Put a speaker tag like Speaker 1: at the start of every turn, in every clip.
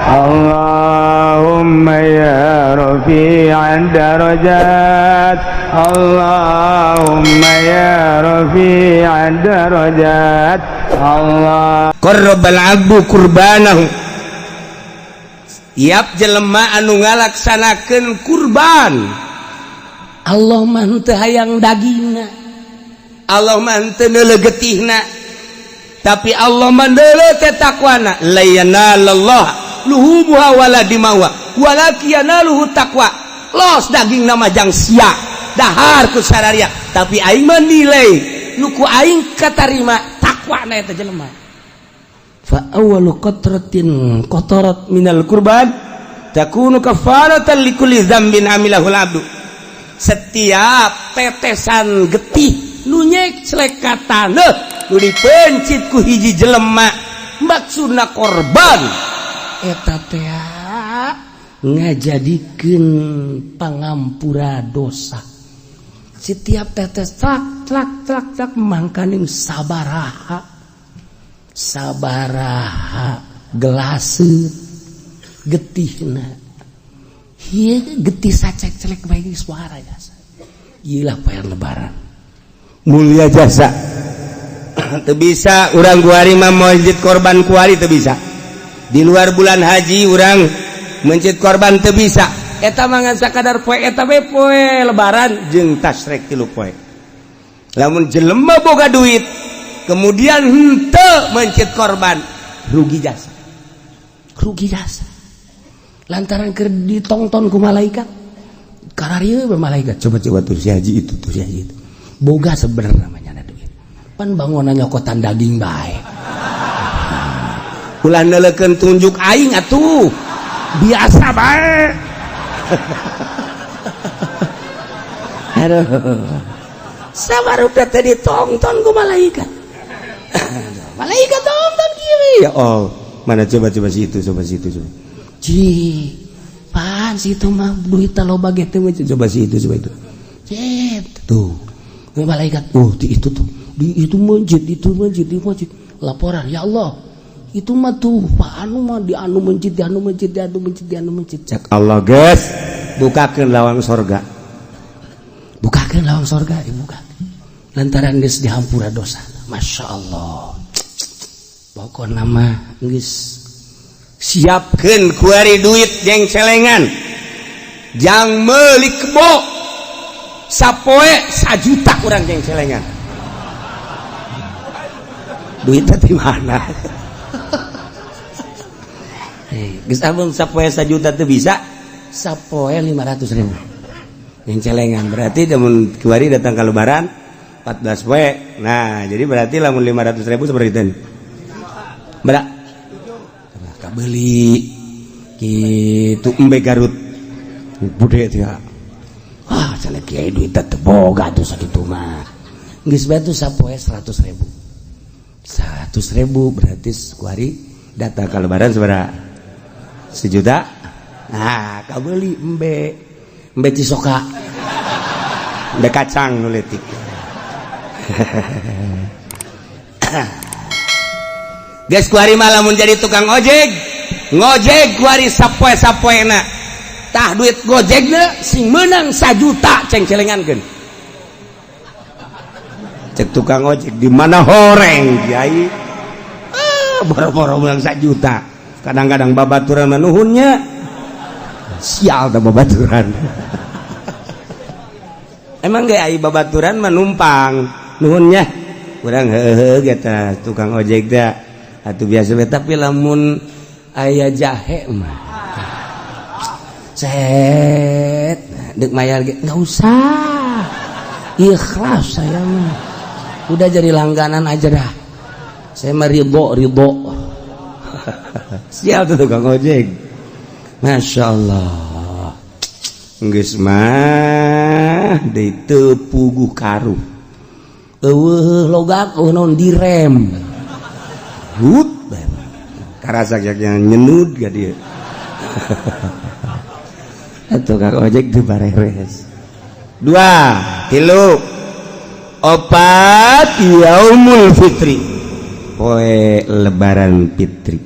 Speaker 1: اللهم يا رفيع الدرجات، اللهم يا رفيع الدرجات، الله
Speaker 2: قرب العبد قربانه. Tiap jelema anu ngalaksanakeun kurban, Allah mah henteu hayang dagingna, Allah mah henteu neuleuh getihna, tapi Allah mah neuleuh teh takwana. لا ينال الله لحومها ولا دماؤها ولكن يناله التقوى. Los daging nama jang sia dahar ku sararia, tapi aing mah nilai nu ku aing katarima takwana eta jelema. فأول قطرة قطرت من القربان تكون كفارة لكل ذنب عمله العبد. Setiap tetesan getih nu nyeclek ka taneuh nu dipencit ku hiji jelema maksudna korban eta teh ngajadikeun pangampura dosa. Setiap tetes, tlak tlak tlak tlak. Mangkaning sabaraha sabaraha gelase getihna. Ieu getih sacek-celek bae geus suara jasa. Ieu lah poe Lebaran.
Speaker 3: Mulia jasa. Teu bisa urang kuari mah mencit korban, kuari teu bisa. Di luar bulan haji urang mencit korban teu bisa.
Speaker 2: Eta mah ngan sakadar poe eta we, poe Lebaran
Speaker 3: jeung tasrek 3 poe. Lamun jelema boga duit kemudian henteu mencit korban, rugi jasa.
Speaker 2: Rugi jasa lantaran keur ditongton ku malaikat. Kararieu we malaikat.
Speaker 3: Coba coba tuh si haji itu tuh, si haji itu.
Speaker 2: Boga sebenarnya namanya ada duit, pan bangunan nyokotan daging bae.
Speaker 3: Ulah neuleukeun tunjuk aing atuh.
Speaker 2: Biasa bae. Aduh, sabar, udah tadi tonton ku malaikat. Malaikat tonton kieu.
Speaker 3: Ya, oh, mana, coba coba si itu, coba si itu, coba.
Speaker 2: Ci pan si itu mah duit loba ge teh.
Speaker 3: Coba si itu, coba itu.
Speaker 2: Cep tuh malaikat, oh, di itu tuh, di itu masjid, itu masjid, di masjid. Laporan, ya Allah, itu mah tuh Pak anu mah di anu masjid, di anu masjid, di anu masjid, di anu masjid.
Speaker 3: Cek Allah, geus bukakeun lawang sorga.
Speaker 2: Bukakeun lawang sorga, dibuka lantaran geus dihampura dosa. Masya Allah, pokokna mah geus.
Speaker 3: Siapkeun kuari duit jeng celengan jang meuli kebo. Sapoe 1 juta kurang jeng celengan. Duitnya di mana? Geus amun sapoe 1 juta tuh bisa.
Speaker 2: Sapoe 500 ribu.
Speaker 3: Yang celengan berarti lamun kuari datang ke Lebaran 14 poe. Nah, jadi berarti lamun 500 ribu seperti itu berak kabeli gitu embe Garut bude ya.
Speaker 2: Ah, cenah kiai, duit teh boga tuh sakitu mah. Geus bae tuh sapoe 100 ribu, 100 ribu berarti kuari
Speaker 3: datang ke Lebaran seberapa? 1 juta.
Speaker 2: Nah, kabeli embe, embe Cisoka.
Speaker 3: Embe kacang nu leutik.
Speaker 2: Geus kuari mah lamun jadi tukang ojek, ngojek kuari sapoe sapoena tah duit gojekna sing menang 1 juta ceng celengankeun.
Speaker 3: Cek tukang ojek, di mana horeng, kiai? Ah, boro-boro menang 1 juta, kadang-kadang babaturan manuhunnya. Sial dah babaturan. Emang gak ai babaturan menumpang nuhunnya kurang hehe gitu tukang ojek dah atau biasa we.
Speaker 2: Tapi lamun aya jahe mah set dek mayar ge nggak usah, ikhlas saya mah, udah jadi langganan aja dah saya mah, ridho ridho.
Speaker 3: Sial tuh tukang ojek.
Speaker 2: Masya Allah.
Speaker 3: Geus mah deui teu puguh karuh.
Speaker 2: Eueuh logak, eueuh naon, direm.
Speaker 3: Hut karasa nyenud ga dia. Tukang ojek di bareres. Dua, tilu, opat, yaumul fitri, poe Lebaran fitri.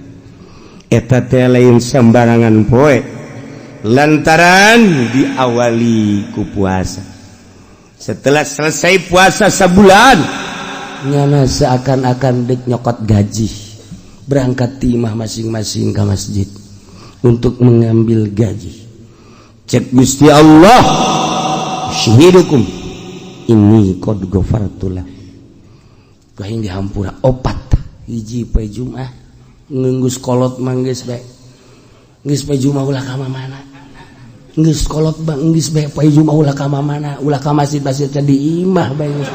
Speaker 2: Eta teh lain sembarangan poe, lantaran diawali ku puasa. Setelah selesai puasa sebulan,
Speaker 3: nyana seakan-akan dek nyokot gaji, berangkat ti imah masing-masing ke masjid untuk mengambil gaji.
Speaker 2: Cek Gusti Allah, "Usyhidukum inni qad ghafartu lah."
Speaker 3: Aing dihampura opat. Hiji, poe Jumat. Geus kolot mah geus bae, geus poe Jumat ulah ka mana. Geus kolot bang, geus bae poe Jumat ulah ka mana, ulah ka masjid, masjid di imah bae geus.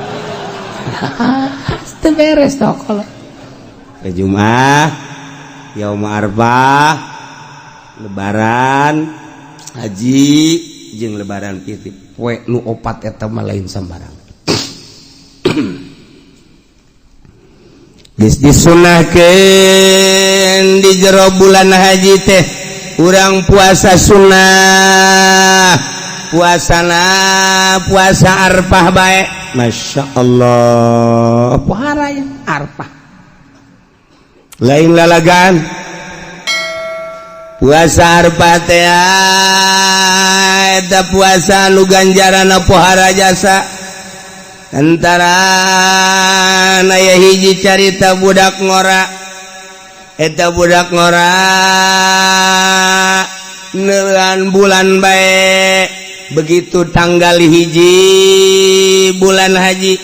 Speaker 3: Teu beres tah kolot.
Speaker 2: Poe Jumat, Yaum Arfah, Lebaran Haji jeung Lebaran Fitri,
Speaker 3: poe nu opat eta mah lain sambarang.
Speaker 2: Geus disunahkeun di jero bulan haji teh urang puasa sunnah, puasana puasa Arfah bae. Masya Allah, pohara ya Arfah, lain lalagan puasa Arfah teh. Eta puasa nu ganjaran pohara jasa. Antara aya hiji carita budak ngora. Eta budak ngora neuleun bulan bae. Begitu tanggal 1 bulan haji,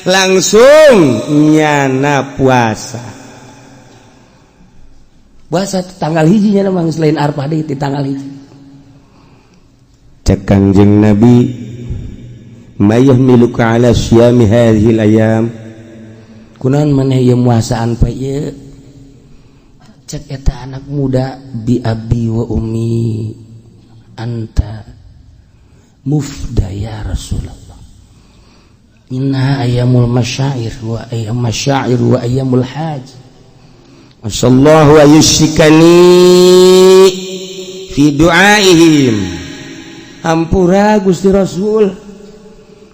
Speaker 2: langsung nyana puasa.
Speaker 3: Puasa tanggal 1-nya memang selain Arfah deui di tanggal 1.
Speaker 2: Cek Kangjeng Nabi, "Ma yahmiluka ala syiyami hadhil ayam?"
Speaker 3: "Kunaon maneh ieu muasaan poe ieu?" Cek eta anak muda, "Bi abi wa ummi anta mufda ya Rasulullah, inna ayyamul masyair wa ayyam masyair wa ayyamul hajj."
Speaker 2: Masallahu ayushikani fi du'aihim.
Speaker 3: "Hampura, Gusti Rasul,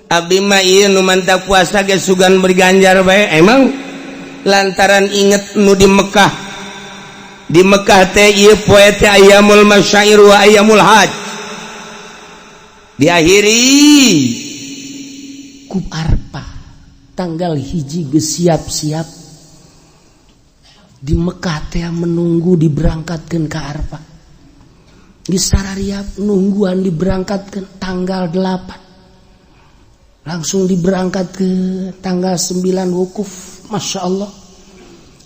Speaker 2: abdi mah ieu nu mantap puasa ge sugan berganjar bae." Emang lantaran inget nu di Mekah. Di Mekah teh ieu poe teh ayyamul masyair wa ayyamul hajj, diakhiri
Speaker 3: ku Arfah. Tanggal 1 geus siap-siap di Mekah teh menunggu diberangkatkan ke Arfah. Di sarariap nungguan diberangkatkan. Tanggal 8 langsung diberangkat ke tanggal 9 wukuf. Masya Allah.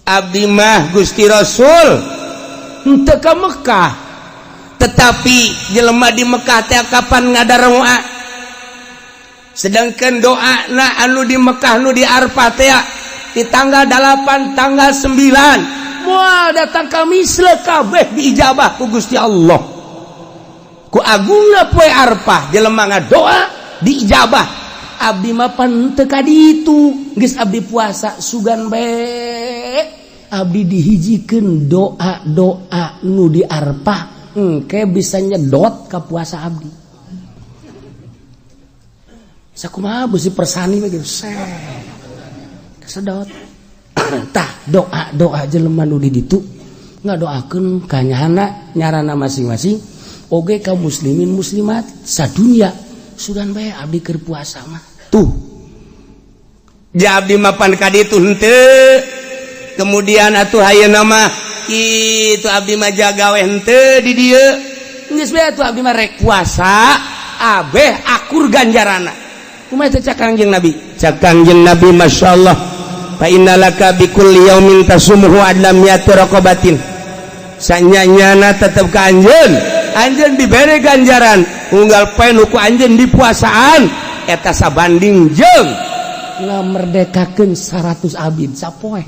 Speaker 2: "Abdi mah, Gusti Rasul, henteu ka Mekah, tetapi jelema di Mekah teh kapan ngadaroa, sedangkan doa na anu di Mekah, nu di Arfah teh di tanggal 8, tanggal 9 moal datang ka misle kabeh diijabah ku Gusti Allah. Ku agungna poe Arfah jelema ngadoa diijabah.
Speaker 3: Abdi mah pan teu ka ditu, geus abdi puasa, sugan bae abdi dihijikeun doa-doa nu di Arfah, engke bisa nyedot ka puasa abdi." Sakumaha beusi persani begitu kesedot. Tah, doa-doa jelema nu di ditu ngadoakeun ka nyahana nyarana masing-masing oge ka muslimin muslimat sadunya, sugan bae abdi keur puasa mah.
Speaker 2: Tuh ja, abdi mapan ka ditu henteu. Kemudian atuh ayeuna mah kitu, abdi mah jagawe henteu di dieu, geus bae atuh abdi mah rek puasa abeh akur ganjarana." Kumaha teh cak Kangjeng Nabi? Cak Kangjeng Nabi, masyaallah, "Fa innalaka bikulli yaumin tasumuhu adla mi'ati raqabatin." Sanyanyana tetep ka anjeun, anjeun dibere ganjaran unggal poe nu ku anjeun dipuasaan eta sabanding jeung
Speaker 3: ngamerdekakeun 100 abid sapoe.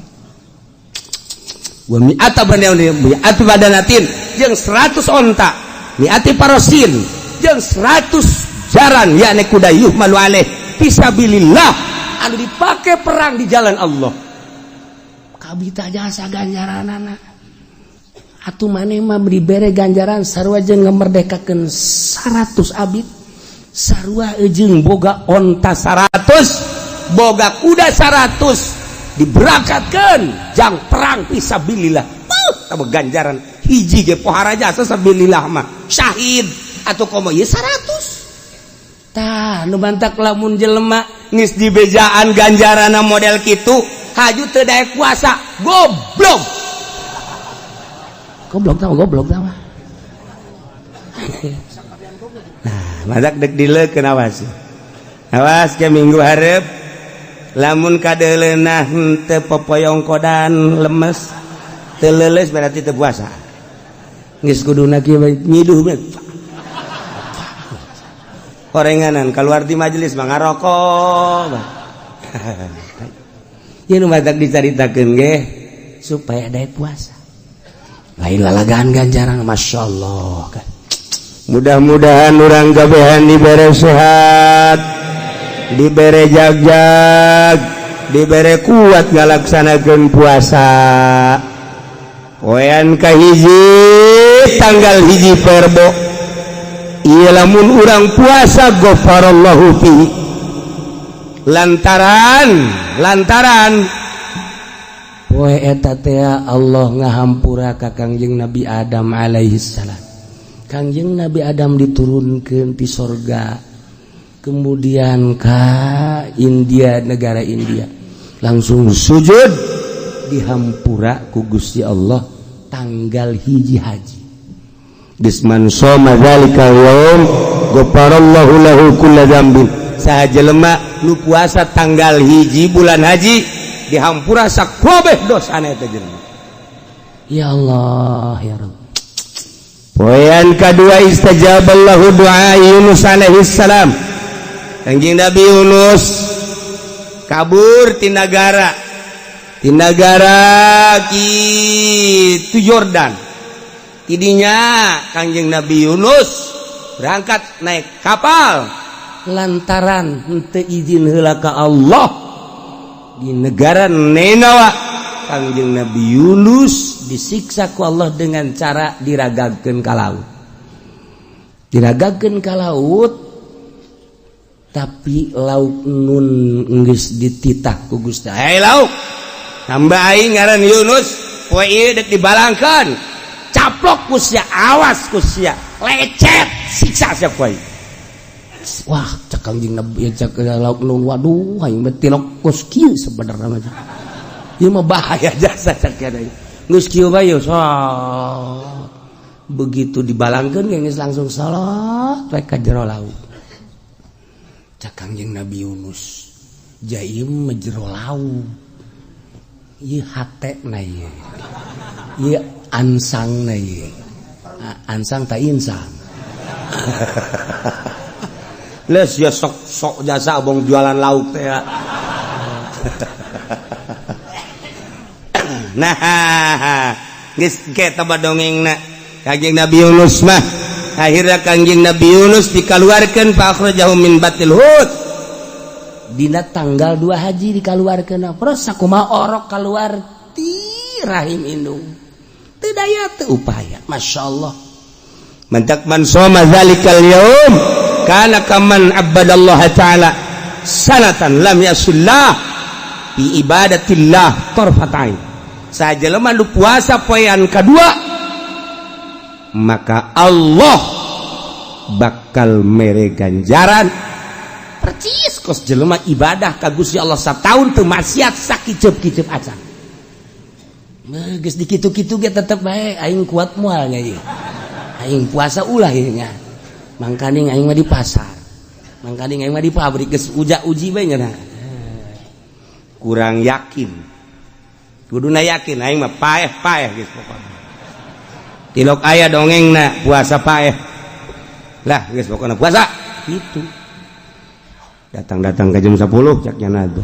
Speaker 2: Wa mi'ata mi'ati badanatin, jeung 100 onta, mi'ati parosin, jeung 100 jaran, yakni kuda, yuhmalu alaih fisabilillah, anu dipake perang di jalan Allah.
Speaker 3: Kabita jasa ganjaranana. Atuh maneh mah dibere ganjaran sarua jeung ngamerdekakeun 100 abid, sarua jeung
Speaker 2: boga onta 100, boga kuda 100, diberangkatkan jang perang fisabilillah. Tambah ganjaran. Hiji ge pohara jasa sabilillah mah syahid atau komo ieu 100. Tah nu mantak lamun jelema geus dibejaan ganjarana model kitu haju teu daek puasa, goblok. Goblok tah, goblok tah. Nah, madak dek dileukeun, awas. Awas ke minggu hareup lamun kadeuleunah teu popoyong kodan lemes teu leuleus berarti teu puasa. Geus kuduna kieu bae nyiduh bae. Horenganan keluar di majelis mah ngarokok. Ieu nu matak dicaritakeun ge supaya daek puasa. Lain lalagaan ganjaran, Masya Allah kan.
Speaker 1: Mudah-mudahan urang kabehan dibere sehat, dibere jagjag, dibere kuat ngalaksanakeun puasa. Poean kahiji tanggal 1 Perbo. Ieu lamun urang puasa ghafarallahu fi. Lantaran
Speaker 2: poe eta teh Allah ngahampura ka Kangjeng Nabi Adam alaihi salam. Kangjeng Nabi Adam diturunkeun ti sorga kemudian ka India, negara India, langsung sujud dihampura ku Gusti Allah tanggal 1 haji.
Speaker 1: Geus man shoma zalikal yaum ghafarallahu lahu kulla dzambin. Saha jelema nu puasa tanggal 1 bulan haji dihampura sakabeh dosana eta jelema.
Speaker 2: Ya Allah ya Rabb.
Speaker 1: Poean kadua istajaballahu du'a Yunus alaihi salam. Kangjeng Nabi Yunus kabur ti nagara kitu Yordan. Tidinya Kangjeng Nabi Yunus berangkat naik kapal
Speaker 2: lantaran henteu izin heula ka Allah
Speaker 1: di negara Ninawa. Kangjeng Nabi Yunus
Speaker 2: disiksa ku Allah dengan cara diragagkeun ka laut. Diragagkeun ka laut, tapi lauk nun geus dititah ku Gusti.
Speaker 1: Hei lauk, hamba aing ngaran Yunus, poe ieu dek dibalangkeun. Caplok ku sia, awas ku sia, lecet, siksa sia poe.
Speaker 2: Wah, cek Kangjeng Nabi, cek lauk nun, waduh aing mah tilok kos kieu sebenarnya mah. Ieu mah bahaya jasa cek kieu. Geus kieu bae so. Begitu dibalangkeun geus langsung salat we ka jero laut. Cek Kangjeng Nabi Yunus, jaim mah jero laut. Ieu hatena ieu. Ieu ansangna ieu. Ansang ta insang.
Speaker 1: Les ya sok sok jasa abong jualan lauk teh ya. Nah, geus ge taba dongengna. Kangjeng Nabi Yunus mah akhirnya Kangjeng Nabi Yunus dikaluarkeun fa akhrajahu min batil hut.
Speaker 2: Dina tanggal 2 haji dikaluarkeun. Terus sakumaha orok kaluar ti rahim indung. Teu daya teu upaya. Masya Allah.
Speaker 1: Mantak man shoma zalikal yaum kana kaman abadallaha ta'ala sanatan lam yasullah bi ibadatillah tarfatain. Sajelema nu puasa poean kadua maka Allah bakal mere ganjaran
Speaker 2: percis kos jelema ibadah ka Gusti Allah sataun teu maksiat sakiceup-kiceup acan. Geus dikitu-kitu ge tetep bae aing kuat moal nya ieu. Aing puasa ulah ieu nya. Mangkaning aing mah di pasar. Mangkaning aing mah di pabrik geus uja-uji bae nya.
Speaker 1: Kurang yakin. Kuduna yakin aing mah paeh-paeh geus pokona. Tilok aya dongengna puasa paeh. Lah geus pokona puasa
Speaker 2: gitu.
Speaker 1: Datang-datang ke jam 10 cak nya tuh.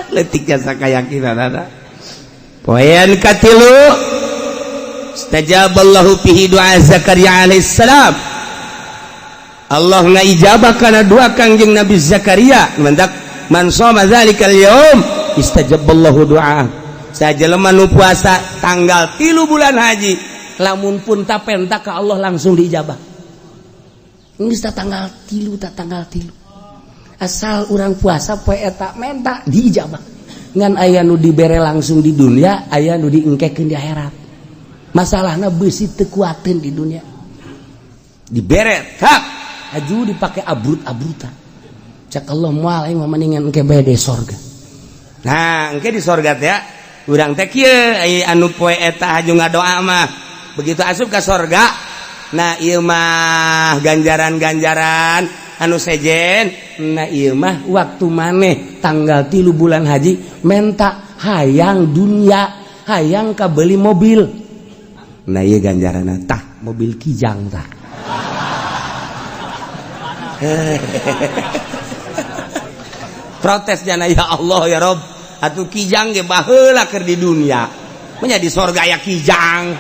Speaker 1: Leutik jasa kayakinan ada. Poean katilu istajaballahu fihi du'a Zakaria alaihissalam. Allah ngaijabah kana doa Kangjeng Nabi Zakaria. Mantak man shoma zalikal yaum istajaballahu du'a. Sajelema nu puasa tanggal 3 bulan haji
Speaker 2: lamun pun tapenta ka Allah langsung diijabah. Geus ta tanggal 3 ta tanggal 3. Asal urang puasa poe eta menta diijabah.
Speaker 3: Ngan aya nu dibere langsung di dunia, aya nu diengkekeun di akhirat. Masalahna beusi teu kuateun di dunia. Dibere tak aju dipake abrut-abrutan. Cak Allah moal aing mah mendingan engke bae di sorga.
Speaker 1: Nah, engke di sorga teh urang teh kieu anu poe eta haju ngadoa mah. Begitu asup ka sorga, nah ieu mah ganjaran-ganjaran anu sejen.
Speaker 3: Nah ieu mah waktu maneh tanggal 3 bulan haji menta hayang dunia, hayang kabeli mobil.
Speaker 1: Nah ieu ganjaranna
Speaker 3: tah mobil Kijang tah.
Speaker 1: Protes jana ya Allah ya Rob, atuh Kijang ge baheula keur di dunia. Nya di sorga aya Kijang.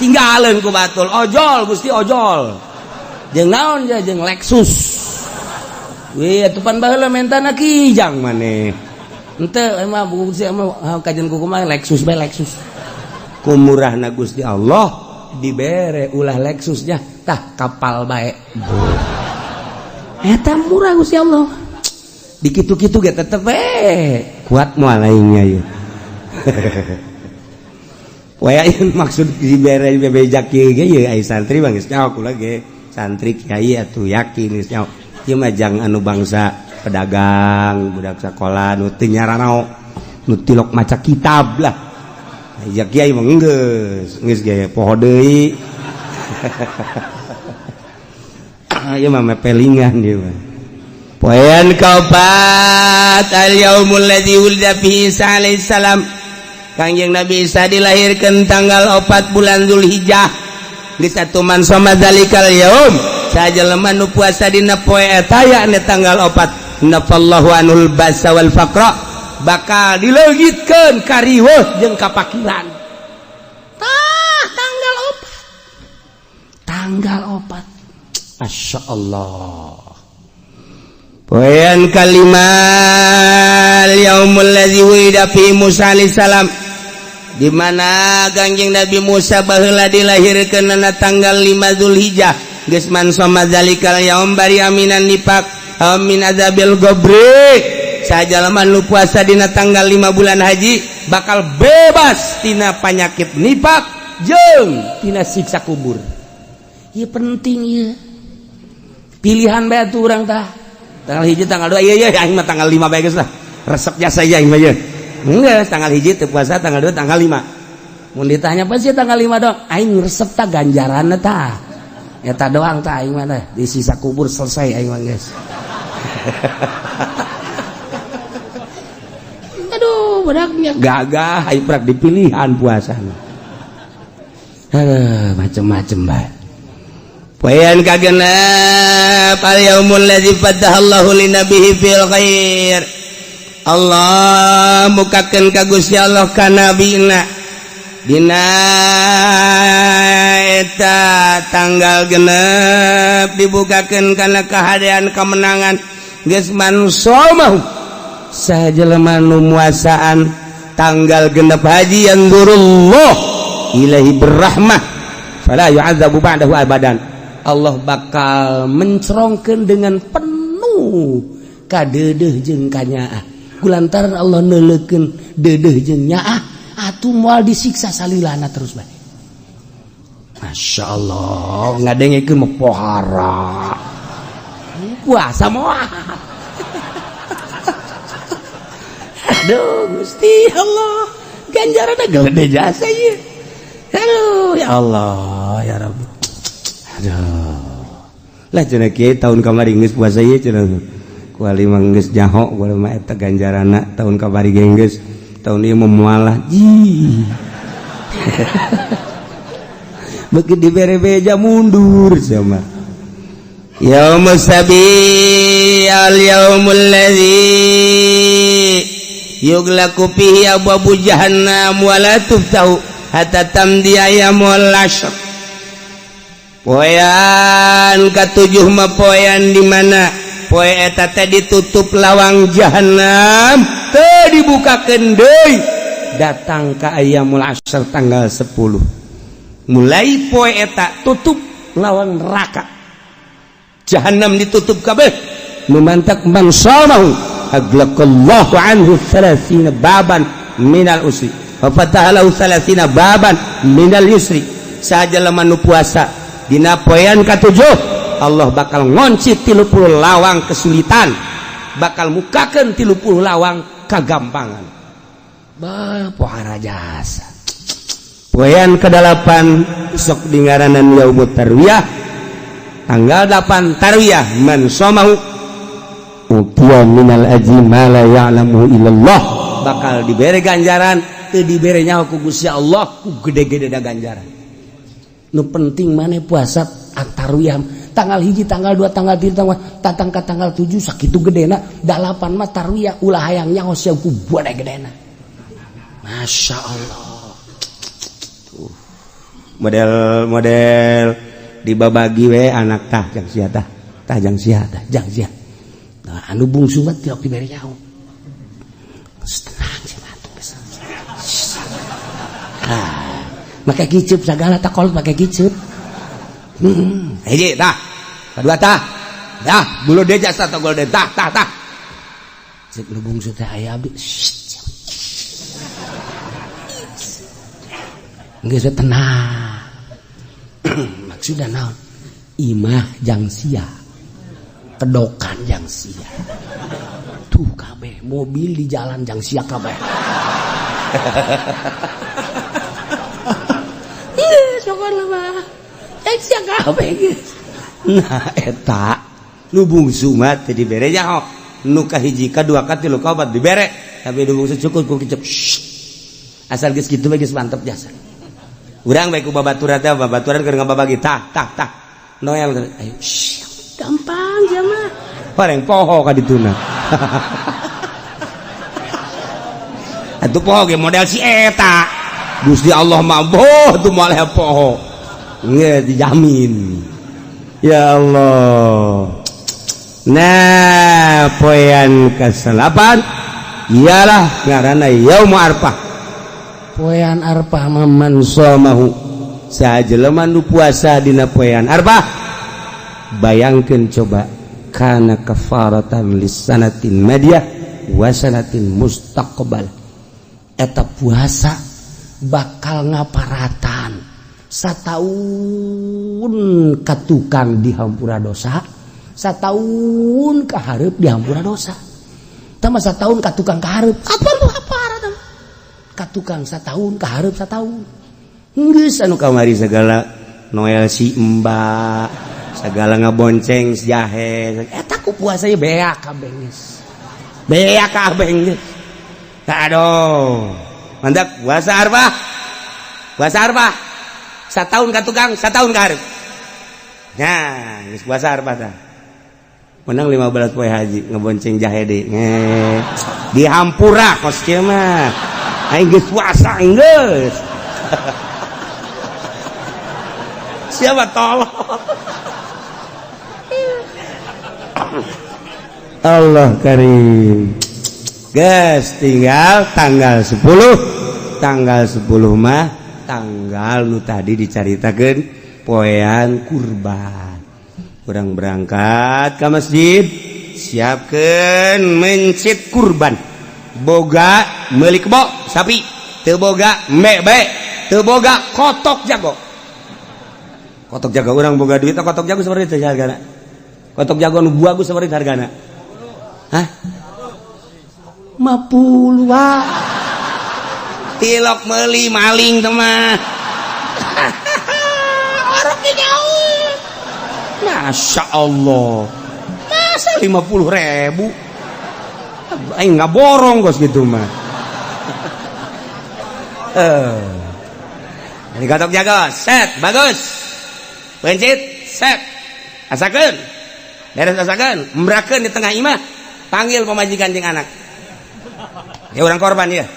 Speaker 1: Tinggalin ku batul ojol Gusti ojol.
Speaker 3: Jeung naon ja jeung Lexus. Wih atuh pan baheula mentana Kijang maneh. Henteu emang Gusti emang kajian ku kumaha Lexus bae Lexus.
Speaker 1: Ku murahna Gusti Allah
Speaker 3: dibere ulah Lexusnya tah kapal bae. Eta murah Gusti Allah.
Speaker 1: Dikitu-kitu ge tetep we kuat moal lainnya ieu. Waya maksud dibere bebejak kieu ge ieu ai santri mah geus nyaho kula ge. Santri kiai atuh yakin geus nyaho. Ieu mah jang anu bangsa pedagang, budak sakola nu teu nyaranao, nu tilok maca kitab lah. Ya kiai mah geus, geus ge poho deui. Ieu mah mepelingan ieu mah.
Speaker 2: Poean kaopat al yaumul ladzi wulida fihi Isa alaihi salam. Kangjeng Nabi Isa dilahirkan tanggal 4 bulan Dzulhijjah. Geus atuh man soma zalikal yaum, sajelema nu puasa dina poe eta yakni tanggal 4, nafallahu anul basa wal faqra, bakal dileungitkeun kariweuh jeung kapakiran. Tah tanggal 4.
Speaker 3: Tanggal 4. Masya Allah.
Speaker 2: Poean kalima yaumul ladzi wulida fi Musa alaihi salam, di mana Kangjeng Nabi Musa baheula dilahirkeun na tanggal 5 Dzulhijjah. Geus man soma zalikal yaum bari aminan nifaq amin azabil qabri. Sajalema nu puasa dina tanggal 5 bulan haji bakal bebas tina panyakit nifaq jeung
Speaker 3: tina siksa kubur. Ieu penting ieu. Pilihan bae atuh urang tah.
Speaker 1: Tanggal 1 tanggal 2 iya iya aing mah tanggal 5 bae geus lah. Resep jasa aing mah ieu. Geus tanggal 1 teu puasa, tanggal 2 tanggal 5.
Speaker 3: Mun ditanya apa sih tanggal 5 dong? Aing resep tah ganjaranna tah. Eta doang tah aing mah tah. Di sisa kubur selesai aing mah geus. Aduh, bedaknya
Speaker 1: gagah aing prak dipilihan puasana.
Speaker 3: Aduh, macem-macem bae.
Speaker 2: Poean kagenep al yaumul ladzi fatahallahu linabihi fil khair. Allah mukakeun ka Gusti Allah ka nabina dina eta tanggal genep dibukakeun kana kahadean kemenangan. Geus man somahu sajelema nu muasaan tanggal genep haji yanzurullah ilahi berrahmah fala yu'adzabu ba'dahu abadan.
Speaker 3: Allah bakal mencerongkeun dengan penuh kadeudeuh jeung kanyaah. Kulantaran Allah neuleukeun deudeuh jeung nyaah, atuh moal disiksa salilana terus bae. Masya Allah, ngadengekeun mah pohara. Puasa moal. Aduh, Gusti Allah, ganjaranna gede jasa ieu. Aduh, ya Allah, ya Rabbi.
Speaker 1: Aduh. Lah cenah kiai tahun kamari geus puasa ieu cenah. Kuali mah geus nyaho kuali mah eta ganjaranna tahun kamari ge geus. Tahun ieu mah moal ji. Beuki dibere beja mundur sama.
Speaker 2: Yaumus sabi al yaumul ladzi yughlaqu fihi abwabu jahannam wa la tuftahu hatta tamdi ayyamul ashr. Poean katujuh mah poean di mana poe eta teh ditutup lawang jahanam teu dibukakeun deui
Speaker 3: datang ka ayyamul ashr tanggal 10.
Speaker 2: Mulai poe eta tutup lawang neraka, jahanam ditutup kabeh.
Speaker 3: Nu mantak man shamahu
Speaker 1: aglaqallahu anhu 30 baban minal usri wa fataha lahu 30 baban minal yusri. Saha jelema nu puasa dina poean katujuh, Allah bakal ngonci 30 lawang kesulitan, bakal mukakeun 30 lawang kagampangan. Bah, pohara jasa. Poean ke-8 sok dingaranan yaumut tarwiyah, tanggal 8 tarwiyah, man somahu utiya minal ajri ma la ya'lamu illallah, bakal dibere ganjaran teu dibere nyaho ku Gusti Allah ku gede-gede da ganjaran. Nu penting maneh puasa tarwiyah tanggal 1, tanggal 2, tanggal 3, tanggal tatang ka tanggal 7 sakitu gedena, 8 mah tarwiyah ulah hayang nyaho sia ku gede gedena. Masya Allah. Model-model dibabagi we anak tah jang sia tah tah jang sia tah jang sia. Nah, anu bungsu mah tiok dibere nyaho. Tenang sih atuh geus. Ah, make kiceup sagala tak kolot make kiceup. Hiji tah. Kadua tah. Dah, bulu deja satu golden tah tah tah. Cek nu bungsu teh aya abdi. Geus tenang. Maksudna naon? Imah jang sia. Kedokan jang sia. Tuh kabeh mobil di jalan jang sia kabeh. Geus pokona mah. Jang sia kabeh geus. Nah eta nu bungsu mah teu dibere nyaho. Nu kahiji, kadua, katilu, kaopat dibere, tapi nu bungsu cukup ku kicep. Asal geus kitu mah geus mantep jasa. Urang bae ku babaturan teh, babaturan keur ngababagi tah tah tah. Noel ayo gampang sia mah. Pareng poho ka dituna. Atuh poho ge model si eta. Gusti Allah mah boh tuh moal poho. Nge dijamin. Ya Allah. Nah, poean ke-8 ialah ngaranna Yaum Arfah. Poean Arfah man somahu, saha jelema nu puasa dina poean Arfah, bayangkeun coba kana kafaratan lisanatin madiyah wa sanatin mustaqbal. Eta puasa bakal ngaparatan sataun ka tukang dihampura dosa, sataun ka hareup dihampura dosa. Tah mah sataun ka tukang ka hareup, apa nu haparatan? Ka tukang sataun ka hareup sataun. Geus anu kamari segala Noel si Mbak, segala ngabonceng si jahe, eta ku puasa ieu beak kabeh geus. Beak kabeh geus. Aduh. Mantap puasa Arfah. Puasa Arfah. Sataun ka tukang, sataun ka hareup. Nah, geus puasa Arfah tah. Menang 15 poe haji ngebonceng jahe deui. Dihampura kos kieu mah. Aing geus puasa geus. Siapa tolong? Allah karim. Geus tinggal tanggal 10. Tanggal 10 mah tanggal nu tadi dicaritakeun poean kurban. Urang berangkat ke masjid, siapkeun mencit kurban. Boga meuli kebo sapi, teu boga embe bae, teu boga kotok jago. Kotok jago urang boga duit kotok jago seperti itu hargana. Kotok jago nu bagus seperti hargana. Hah? 50 wae. Tilok meuli maling teh mah. Orok jauh. Masya Allah. Masa 50.000? Aing nggak borong kos gitu mah. Ini kotok jago, set, bagus. Pencit, set. Asakeun. Beres asakeun, embrakeun di tengah imah. Panggil pamajikan jeung anak. Ya orang korban ya.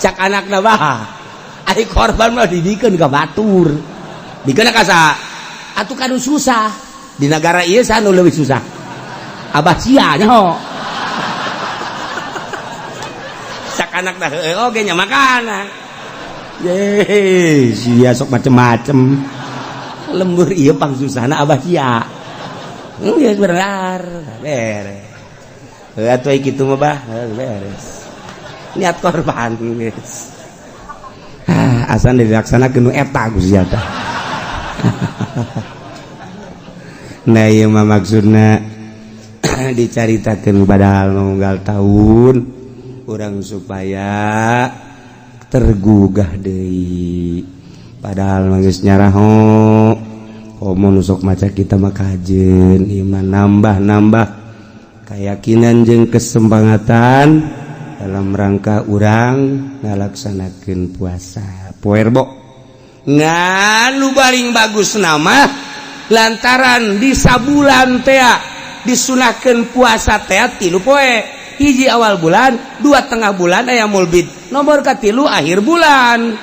Speaker 1: Cak anakna bah. Ari korban mah dibikeun ka batur. Bikeun ka saha? Atuh kanu susah. Di negara ieu saha nu leuwih susah? Abah sia nyaho. Cak anakna heueuh oge nya makana. Ye, sia sok macem-macem. Lembur ieu pang susahna abah sia. Geus bener beres. Heuh atuh kitu mah bah, beres. Niat korban geus. Ah, asan dilaksanakeun nu eta Gusti tah. Nah, ieu mah maksudna dicaritakeun padahal unggal tahun urang supaya tergugah deui. Padahal mah geus nyaraho komo nu sok maca kita mah kajeun ieu mah nambah-nambah keyakinan jeung kesempangatan dalam rangka urang ngalaksanakeun puasa poe Rebo. Ngan nu paling bagus nama lantaran di sabulan tea disunahkeun puasa tea 3 poe, hiji awal bulan, 2 tengah bulan aya mulbid, nomor katilu akhir bulan.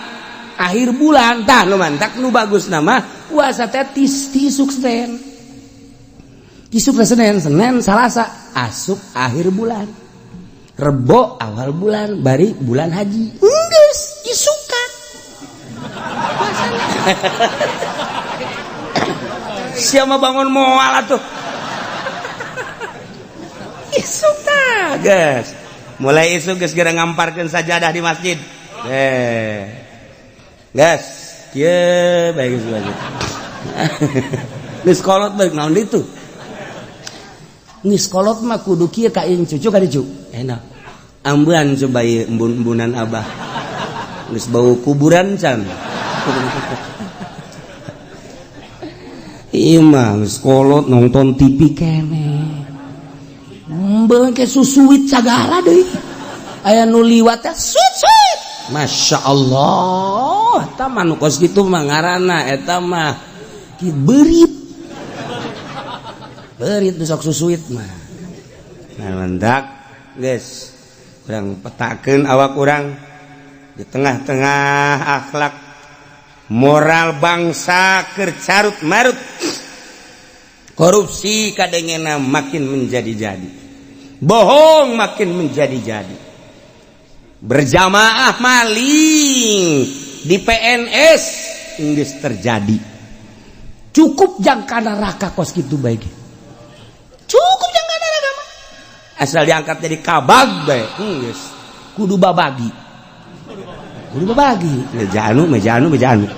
Speaker 1: Akhir bulan tah nu mantak nu bagus nama puasa teh tis tisuk Senin. Isuk Senin, Senin, Salasa asup akhir bulan. Rebo awal bulan, bari bulan haji. Geus isukan. Puasana. Siapa bangun moal atuh. Isuk tah, geus. Mulai isuk geus geura ngamparkeun sajadah di masjid. Geus, kieu bae geus bae. Geus kolot bae naon ditu. Geus kolot mah kudu kieu ka cucu ka dicu. Enak. Ambean coba ieu embun-embunan abah. Geus bau kuburan can. Ieu mah geus kolot nonton TV keneh. Embeun ke susuit sagala deui. Aya nu liwat teh suit suit. Masya Allah, eta mah nu kos kitu mah ngaranna eta mah ki beurit. Beurit nu sok susuit mah. Nah mendak geus urang petakeun awak urang di tengah-tengah akhlak moral bangsa keur carut marut. Korupsi kadengena makin menjadi-jadi, bohong makin menjadi-jadi, berjamaah maling di PNS geus terjadi. Cukup jangka neraka kos kitu bae ge. Cukup jangka neraka mah. Asal diangkat jadi kabag bae geus kudu babagi. Kudu babagi. Meja anu, meja anu, meja anu.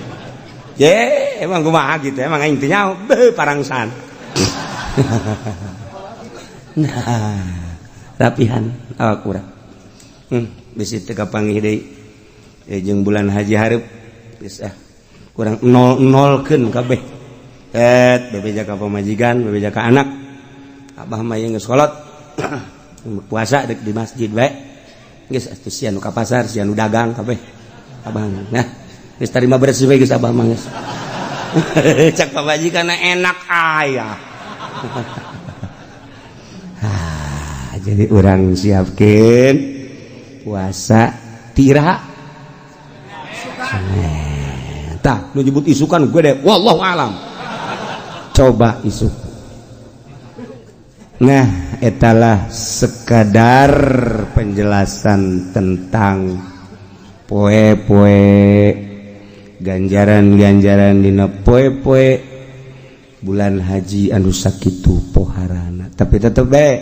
Speaker 1: Ye, emang kumaha gitu, emang aing teh nyaho beuh parangsan. Nah, rapihan awak urang. Bisi teu kapanggih deui. Jeung bulan haji hareup geus ah. Kurang nol-nolkeun kabeh. Et bebeja ka pamajikan, bebeja ka anak. Abah mah ieu geus kolot. Puasa dek di masjid bae. Geus atuh sia nu ka pasar, sia nu dagang kabeh. Abah nah, geus tarima beres bae geus abah mah geus. Cak pamajikan enak aya. Ah, jadi urang siapkeun puasa tira. Tah, nu nyebut isukan gue deh. Wallahu alam. Coba isuk. Nah, etalah sekadar penjelasan tentang poe-poe ganjaran-ganjaran dina poe-poe bulan haji anu sakitu poharana. Tapi tetep bae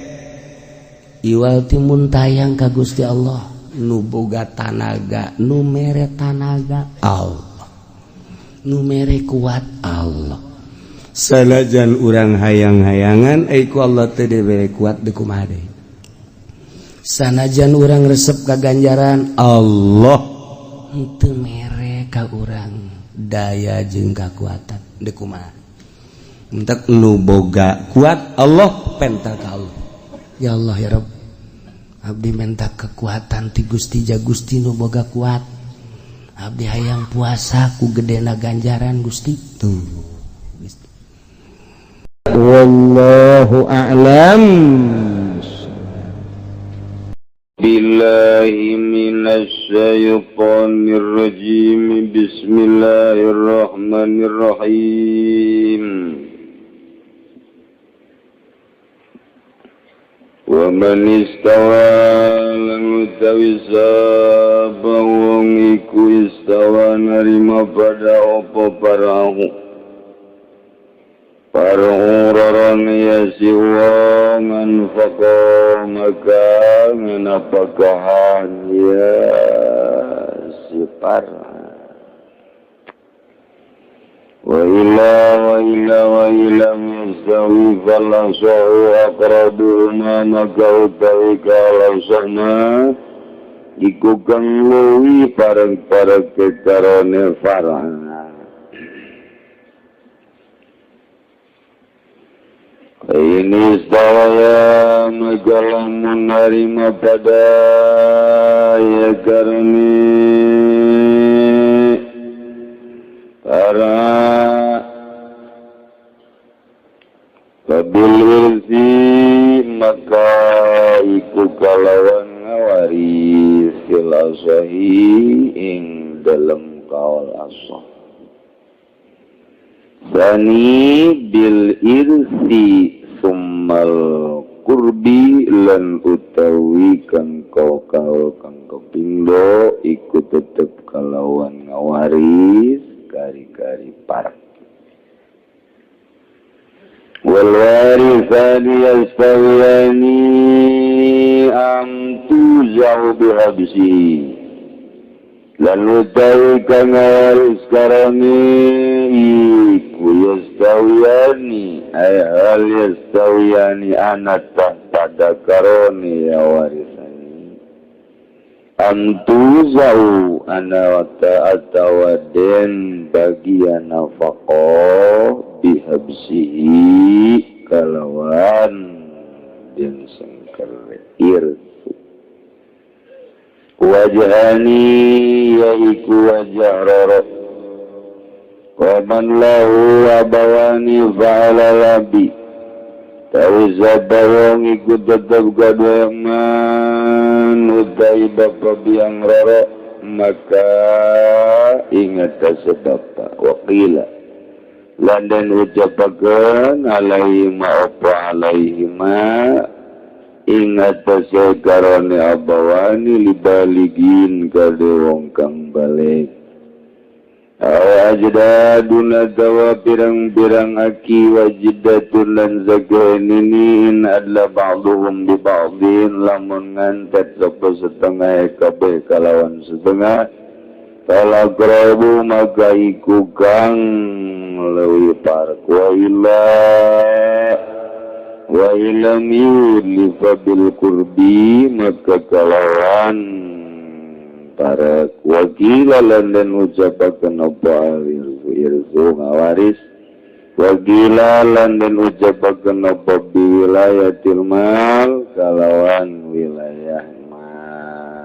Speaker 1: iwal timun tayang ka Gusti Allah nu boga tanaga, nu mere tanaga Allah, nu mere kuat Allah. Sanajan urang hayang-hayangan ai ku Allah teu dibere kuat deui kumaha deui. Sanajan urang resep ka ganjaran Allah henteu mere ka urang daya jeung kakuatan deui kumaha. Entek nu boga kuat Allah penta ka Allah. Ya Allah ya Rabb, abdi minta kekuatan ti Gusti ja Gusti nu boga kuat. Abdi hayang puasa ku gedena ganjaran Gusti. Tuh. Gusti.
Speaker 2: Wallahu a'lam.
Speaker 4: Billahi minasy syaithanir rajim. Bismillahirrahmanirrahim. Wa man istawa lan utawi sapa wong iku istawa narima pada apa parahu Parang ya si wong anfaqa maka ngenapakahan ya si parang. Wa ila wa ila wa ilam yastawi falasau aqrabuhuma maka utawi kalasana iku kang luwi pareng-pareng kekarone farang. Ini istawaya maka lamun narima pada ya karni para babil irsi maka iku kalawan ngawaris fil asahi ing dalem kaul asah. Bani bil irsi summal kurbi lan utawi kang kaul kang kapindho iku tetep kalawan ngawaris kari-kari parek. Wal warithani yastawiyani am tuzau bihabsi lan utawi kang ngawaris karane iku yastawiyani ay hal yastawiyani anata pada karone ya warisani antuzau ana wa atawaden bagian nafaqah bihabsihi kalawan den sengker irsu wajhani yaiku wajah roro wa man lahu abawani fa'ala labi tawizabawong iku tetep gaduh man utai bapa biang roro maka ingat sebab waqila lan den ucapakeun alaihi ma apa alaihi ma ingat karone abawani libaligin kade wong kang balik. Aw ajdaduna dawa pirang-pirang aki wajiddatun lan zakainini in adla ba'duhum bi ba'din lamun ngantet sapa setengah kabeh kalawan setengah talagrabu maka iku kang leuwih parek wa illa wa ilam yulifa bil qurbi maka kalawan para wakila lan den ucapaken apa irsu ngawaris wakila lan den ucapaken apa bi wilayatil mal kalawan wilayah mal.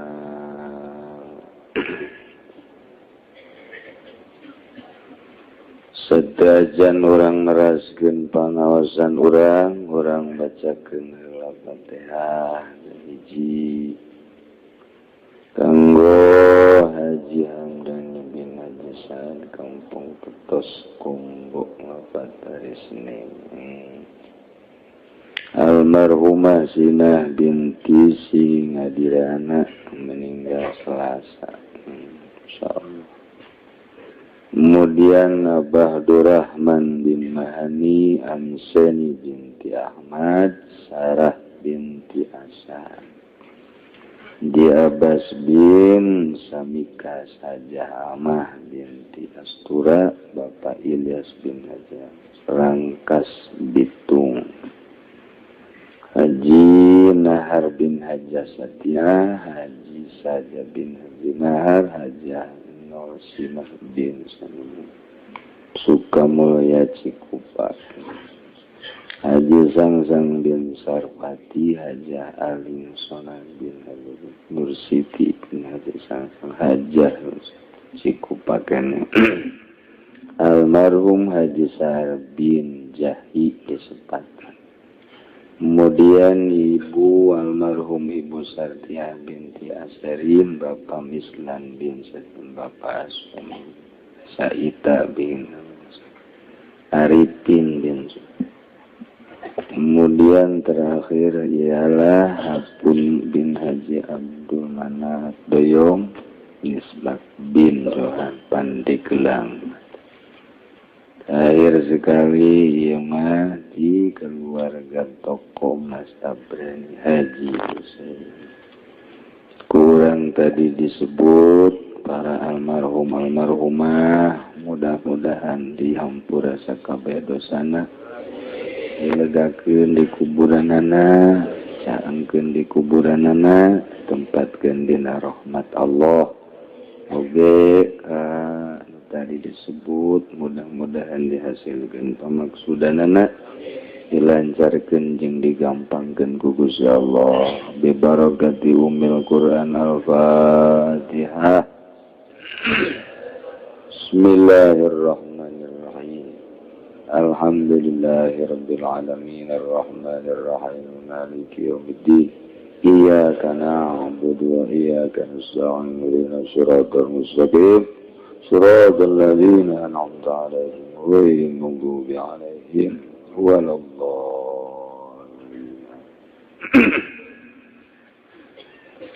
Speaker 4: Sedajan urang neraskeun pangaosan urang, urang bacakeun heula Fatihah hiji kanggo Haji Hamdani bin Haji Saad Kampung Ketos Kumbuk wafat hari Senin. Almarhumah Sinah binti Singadirana meninggal Selasa. Insyaallah. Kemudian Abah Durrahman bin Mahani, Amseni binti Ahmad, Sarah binti Asad, di Abbas bin Samika Sajah Amah binti Astura, Bapak Ilyas bin Hajar Rangkas Bitung, Haji Nahar bin Haja Satya, Haji Saja bin Haji Nahar, Haji Norsimah bin Salim Sukamulya Cikupa, Haji Sangsang bin Sarpati, Hajah Aling Sonan bin Haji Nursiti bin Haji Sangsang, Hajah Cikupa kene. Almarhum Haji Sahar bin Jahi Kesempatan. Kemudian ibu almarhum Ibu Sartiah binti Asarin, Bapak Mislan bin Satin, Bapak Asum Saita bin Arifin bin. Kemudian terakhir ialah Hapun bin Haji Abdul Manaf Doyong Nisbak bin Johan Pandeglang. Terakhir sekali ieu mah di keluarga toko Mas Tabrani Haji Husein. Kurang tadi disebut para almarhum almarhumah, mudah-mudahan dihampura sakabeh dosana, dilegakeun di kuburanana, caangkeun di kuburanana, tempatkeun dina rahmat Allah. Oge tadi disebut mudah-mudahan dihasilkan pamaksudanana, dilancarkan jeung digampangkeun ku Gusti Allah. Bi barakati ummil Quran. Al-Fatihah. Bismillahirrahmanirrahim. Alhamdulillahirabbil alamin arrahmanir rahim maliki yaumiddin. Iyyaka na'budu wa iyyaka nasta'in ihdinas siratal mustaqim. Siratal ladzina an'amta 'alaihim ghairil maghdubi 'alaihim waladdallin.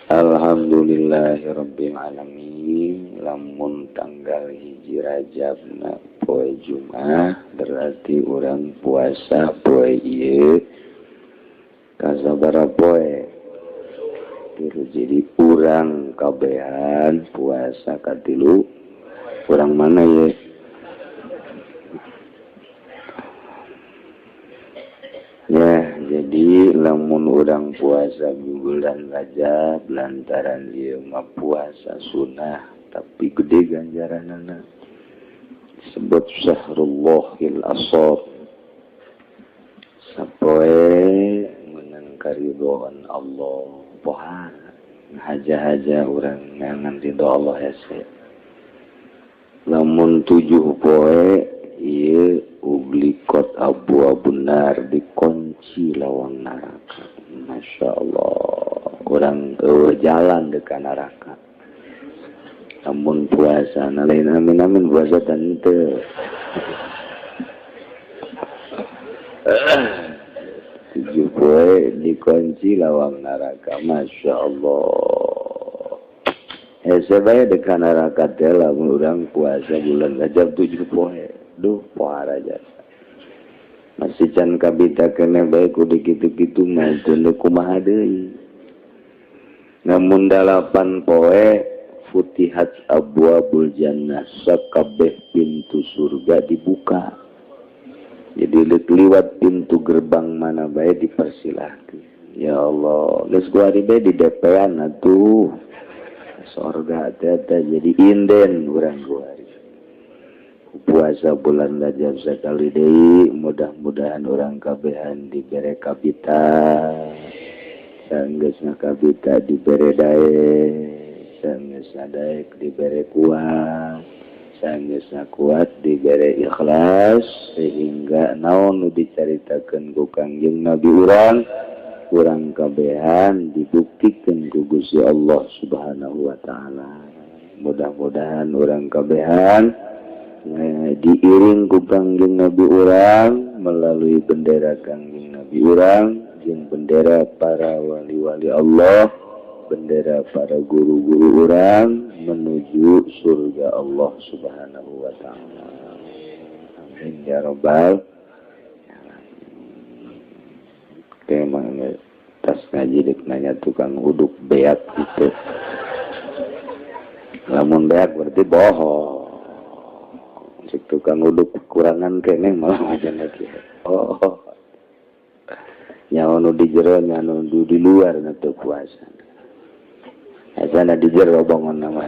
Speaker 4: Alhamdulillahirabbil alamin. Lamun tanggal 1 Rajabna poe Jumat berarti urang puasa poe ieu kasabaraha poe. Jadi urang kabehan puasa katilu. Kurang mana ya? Ya, jadi lamun urang puasa bulan Rajab lantaran ieu mah puasa sunah tapi gede ganjaranana. Disebut syahrullahil asor. Sapoe menang karidhoan Allah. Pohara haja-haja urang ngangan ridho Allah hese. Lamun 7 poe ieu uglikot abu-abu nar dikunci lawang neraka. Masya Allah, urang eueuh jalan deuk neraka. Lamun puasa na lain amin amin puasa teu. 7 poe dikunci lawang neraka. Masya Allah. Hese bae deuk neraka teh lamun urang puasa bulan Rajab 7 poe. Duh, pohara jasa. Masih can kabita kene bae kudu kitu-kitu mah teu kumaha deui. Namun 8 poe futihat abwabul jannah, sakabeh pintu surga dibuka. Jadi liwat pintu gerbang mana bae dipersilahkeun. Ya Allah, geus kuari bae di DP-an atuh. Sorga teh jadi inden urang kuari. Puasa bulan Rajab sekali deui, mudah-mudahan urang kabehan dibere kabita. Sanggeusna kabita dibere daek, sanggeusna daek dibere kuat, sanggeusna kuat dibere ikhlas sehingga naon nu dicaritakeun ku Kangjeng Nabi urang, urang kabehan dibuktikeun ku Gusti Allah Subhanahu wa taala. Mudah-mudahan urang kabehan diiring ku Kangjeng Nabi urang melalui bendera Kangjeng Nabi urang jeung bendera para wali-wali Allah, bendera para guru-guru urang menuju surga Allah Subhanahu wa taala. Amin ya rabbal alamin. Emang tas ngaji dek nanya tukang uduk beak gitu. Lamun beak berarti bohong. Cek tukang uduk kekurangan kene malah macam lagi. Oh. Nyawa nu di jero nya nu di luar na teu puasa. Asana di jero bangun nama.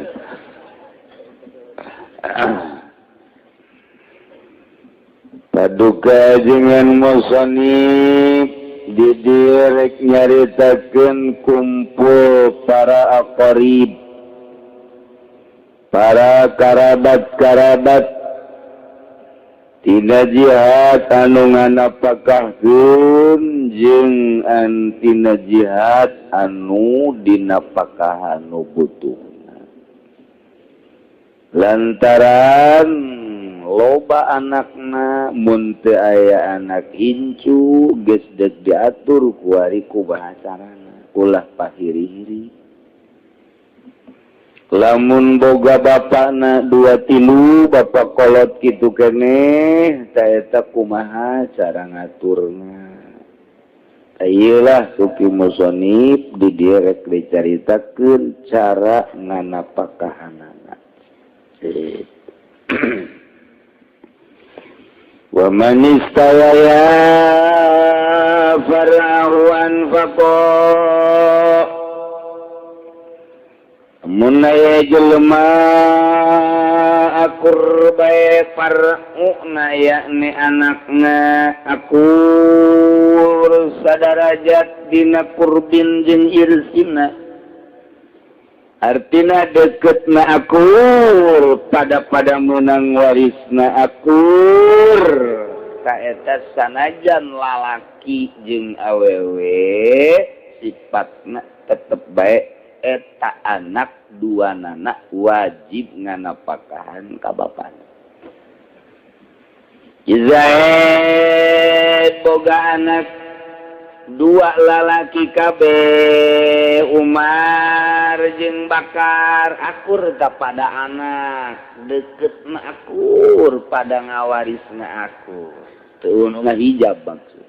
Speaker 4: Paduka jengan musonib didirek nyaritakeun kumpul para aqarib, para karabat-karabat tina jihad anu nganapakahkeun jeung tina jihad anu dinapakahan nu butuhna. Lantaran loba anakna mun teu aya anak incu geus deuk diatur kuari ku bahasarana ulah pahiri-hiri. Lamun boga bapakna dua tilu bapak kolot kitu keneh, ta eta kumaha cara ngaturna? Iyalah ku ki musonif di dieu rek dicaritakeun cara nganapakahanana. Wa man istawaya farahu anfaqa. Mun aya jelema akur bae far'una yakni anakna akur sadarajat dina kurbin jeung irsina, artina deketna akur pada menang warisna akur. Ta eta sanajan lalaki jeung awewe sifatna tetep bae eta anak dua nana wajib nganapakahan ka bapana. Zaid boga anak dua lalaki kabeh, Umar jeung Bakar, akur ta pada anak deketna akur pada ngawarisna akur, teu ngahijab maksud.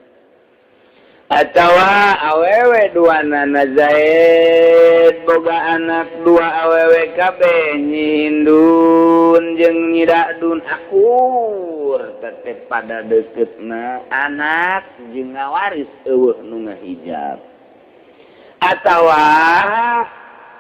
Speaker 4: Atawa awewe dua nana Zaid boga anak dua awewe kabeh, Nyindun jeung Nyidadun, akur tetep pada deketna anak jeung ngawaris eueuh nu ngahijab. Atawa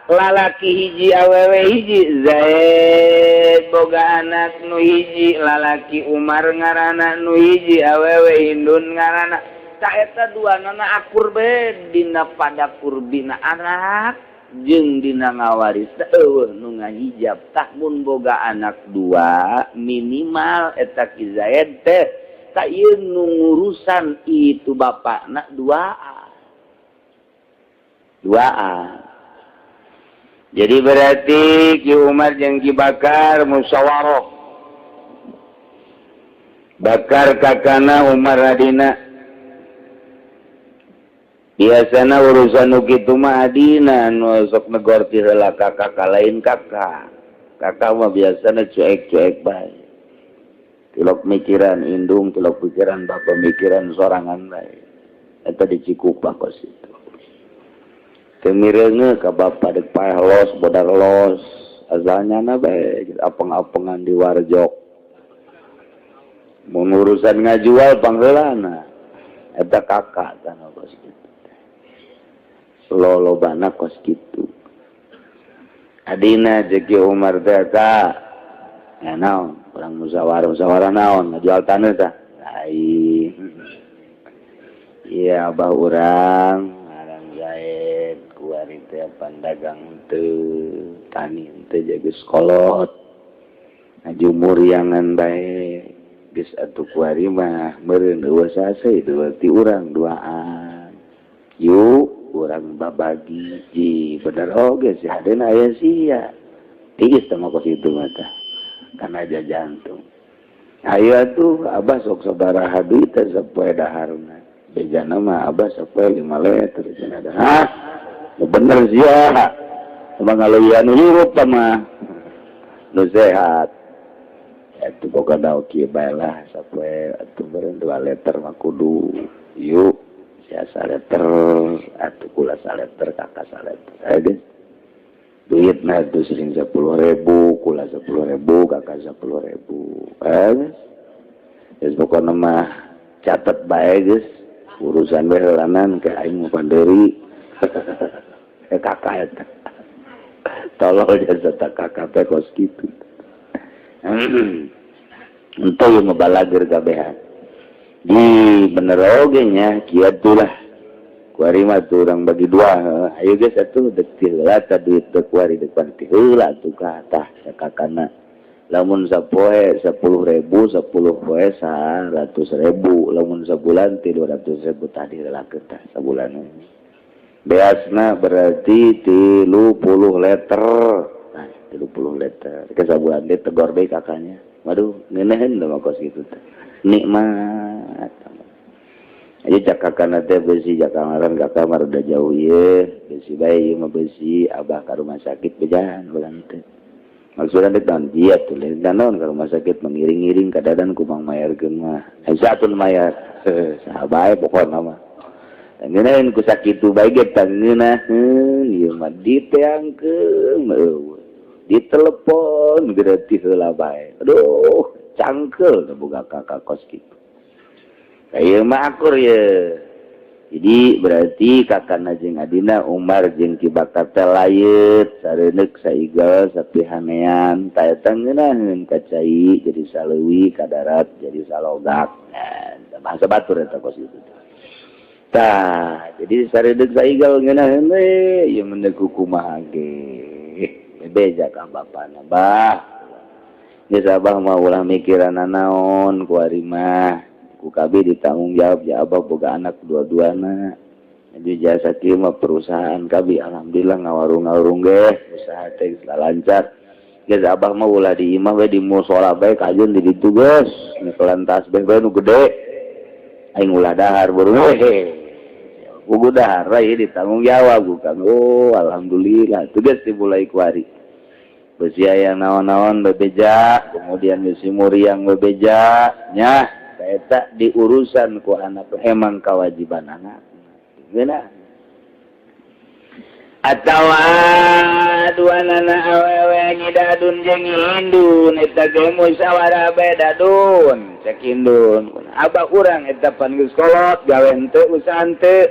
Speaker 4: lalaki hiji awewe hiji, Zaid boga anak nu hiji lalaki Umar ngaranna, nu hiji awewe Hindun ngaranna. Ta eta dua nana akur bae dina pada kurbina anak jeung dina ngawaris eueuh nu ngahijab. Tah mun boga anak dua minimal eta Ki Zaid teh ta ieu nu ngurusan itu bapakna duaan. Duaan. Jadi berarti Ki Umar jeung Ki Bakar musyawarah. Bakar kakana Umar adina. Biasana urusan nu kitu mah adina nu sok negor ti heula ka kakak lain kakak. Kakak mah biasana cuek-cuek bae. Tilok mikiran indung, tilok pikiran bapak mikiran sorangan bae. Eta di Cikupa kos itu. Teu mireunge ka bapak deuk paeh los, bodar los, azalnya na bae apeng-apengan di warjok. Mun urusan ngajual pangheulana eta kakak kana kos kitu. Lolobana kos kitu. Adina jeung Ki Umar teh ka ya naon, urang musyawarah naon ngajual taneuh tah. Lain. Iya abah urang ngaran Zaid kuari teh pandagang teu tani teu jaga sekolot. Ngajumuriangan bae geus atuh kuari mah meureun eueuh sase itu berarti urang duaan. Yuk urang babagi ji bener oge si hadena aya sia. Tiis teh mah kos itu mah tah. Kana aja jantung. Ayo atuh abah sok sabaraha duit teh sapoe daharna. Bejana mah abah sapoe 5 liter cenah dah. Hah? Bener sia. Mah ngaleuwihan nu hirup tah mah. Nu sehat. Atuh boga daun kieu bae lah sapoe atuh beureun 2 liter mah kudu. Yuk sia saleter atuh kula saleter kakak saleter. Ayo geus. Duitna tuh sering 10.000, kula 10.000, kakak 10.000. Geus. Geus pokona mah catet bae geus. Urusan we heulanan ke aing mah panderi. Kakak eta. Tolol jasa tak kakak teh kos kitu. Entah ieu mah balager kabehan. Di bener oge nya kieu atuh lah. Kuari mah tuh urang bagi dua. Ayo geus atuh deuk ti heula tah duit teh kuari deuk ti heula atuh ka tah sakakana. Lamun sapoe 10.000, 10 poe 100.000, lamun sabulan ti 200.000 tah diheulakeun tah sabulan. Beasna berarti 30 liter. Nah, 30 liter. Ke sabulan teh tegor deui kakaknya. Waduh, ngeunaheun da mah kos kitu teh. Nikmat. Aja cak kakana teh besi jaka ka kamar udah jauh ye, besi bae ieu mah, besi abah ka rumah sakit bejaan urang teh. Maksudna teh naon dia tuh lain naon, ka rumah sakit mengiring-ngiring kadadan ku mang mayarkeun mah. Satun mayar. Saha bae pokona mah. Ngeunaheun ku sakitu bae ge tangeunaheun ieu mah, diteangkeun eueuh. Ditelepon gratis heula bae. Aduh, cangkel boga kakak kos kitu. Ieu mah akur ye. Jadi berarti kakana jeung adina Umar jeung Ki Bakar teh layeut sareuneuh saigel sapihanean ta eta ngeunaheun ka cai jadi saleuwi, ka darat jadi salogak. Nah, bahasa batur eta kos kitu. Tah, jadi sareuneuh saigel ngeunaheun we ieu mendek kumaha ge. Beja ka bapana, "Bah, geus abah mah ulah mikiran naon ku ari mah. Ku kabeh ditanggung jawab ya, abah boga anak dua-duana. Jadi jasa kieu mah perusahaan kabeh alhamdulillah ngawarung-ngawarung ge usaha teh geus lancar. Geus abah mah ulah di imah we, di musola bae kajeun di ditu geus nyekelan tasbih bae nu gede. Aing ulah dahar baru we. Kudu dahar we ditanggung jawab ku kami." Oh, alhamdulillah. Tugas dimulai kuari. Besi aya naon-naon bebeja, kemudian besi muriang bebeja, nya eta diurusan ku anak emang kewajiban anak. Geuna. Atawa dua nana awewe nyidadun jeung Hindun, eta ge musyawarah bae dadun. Cek Hindun, "Abah urang eta pan geus kolot, gawe henteu, usaha henteu.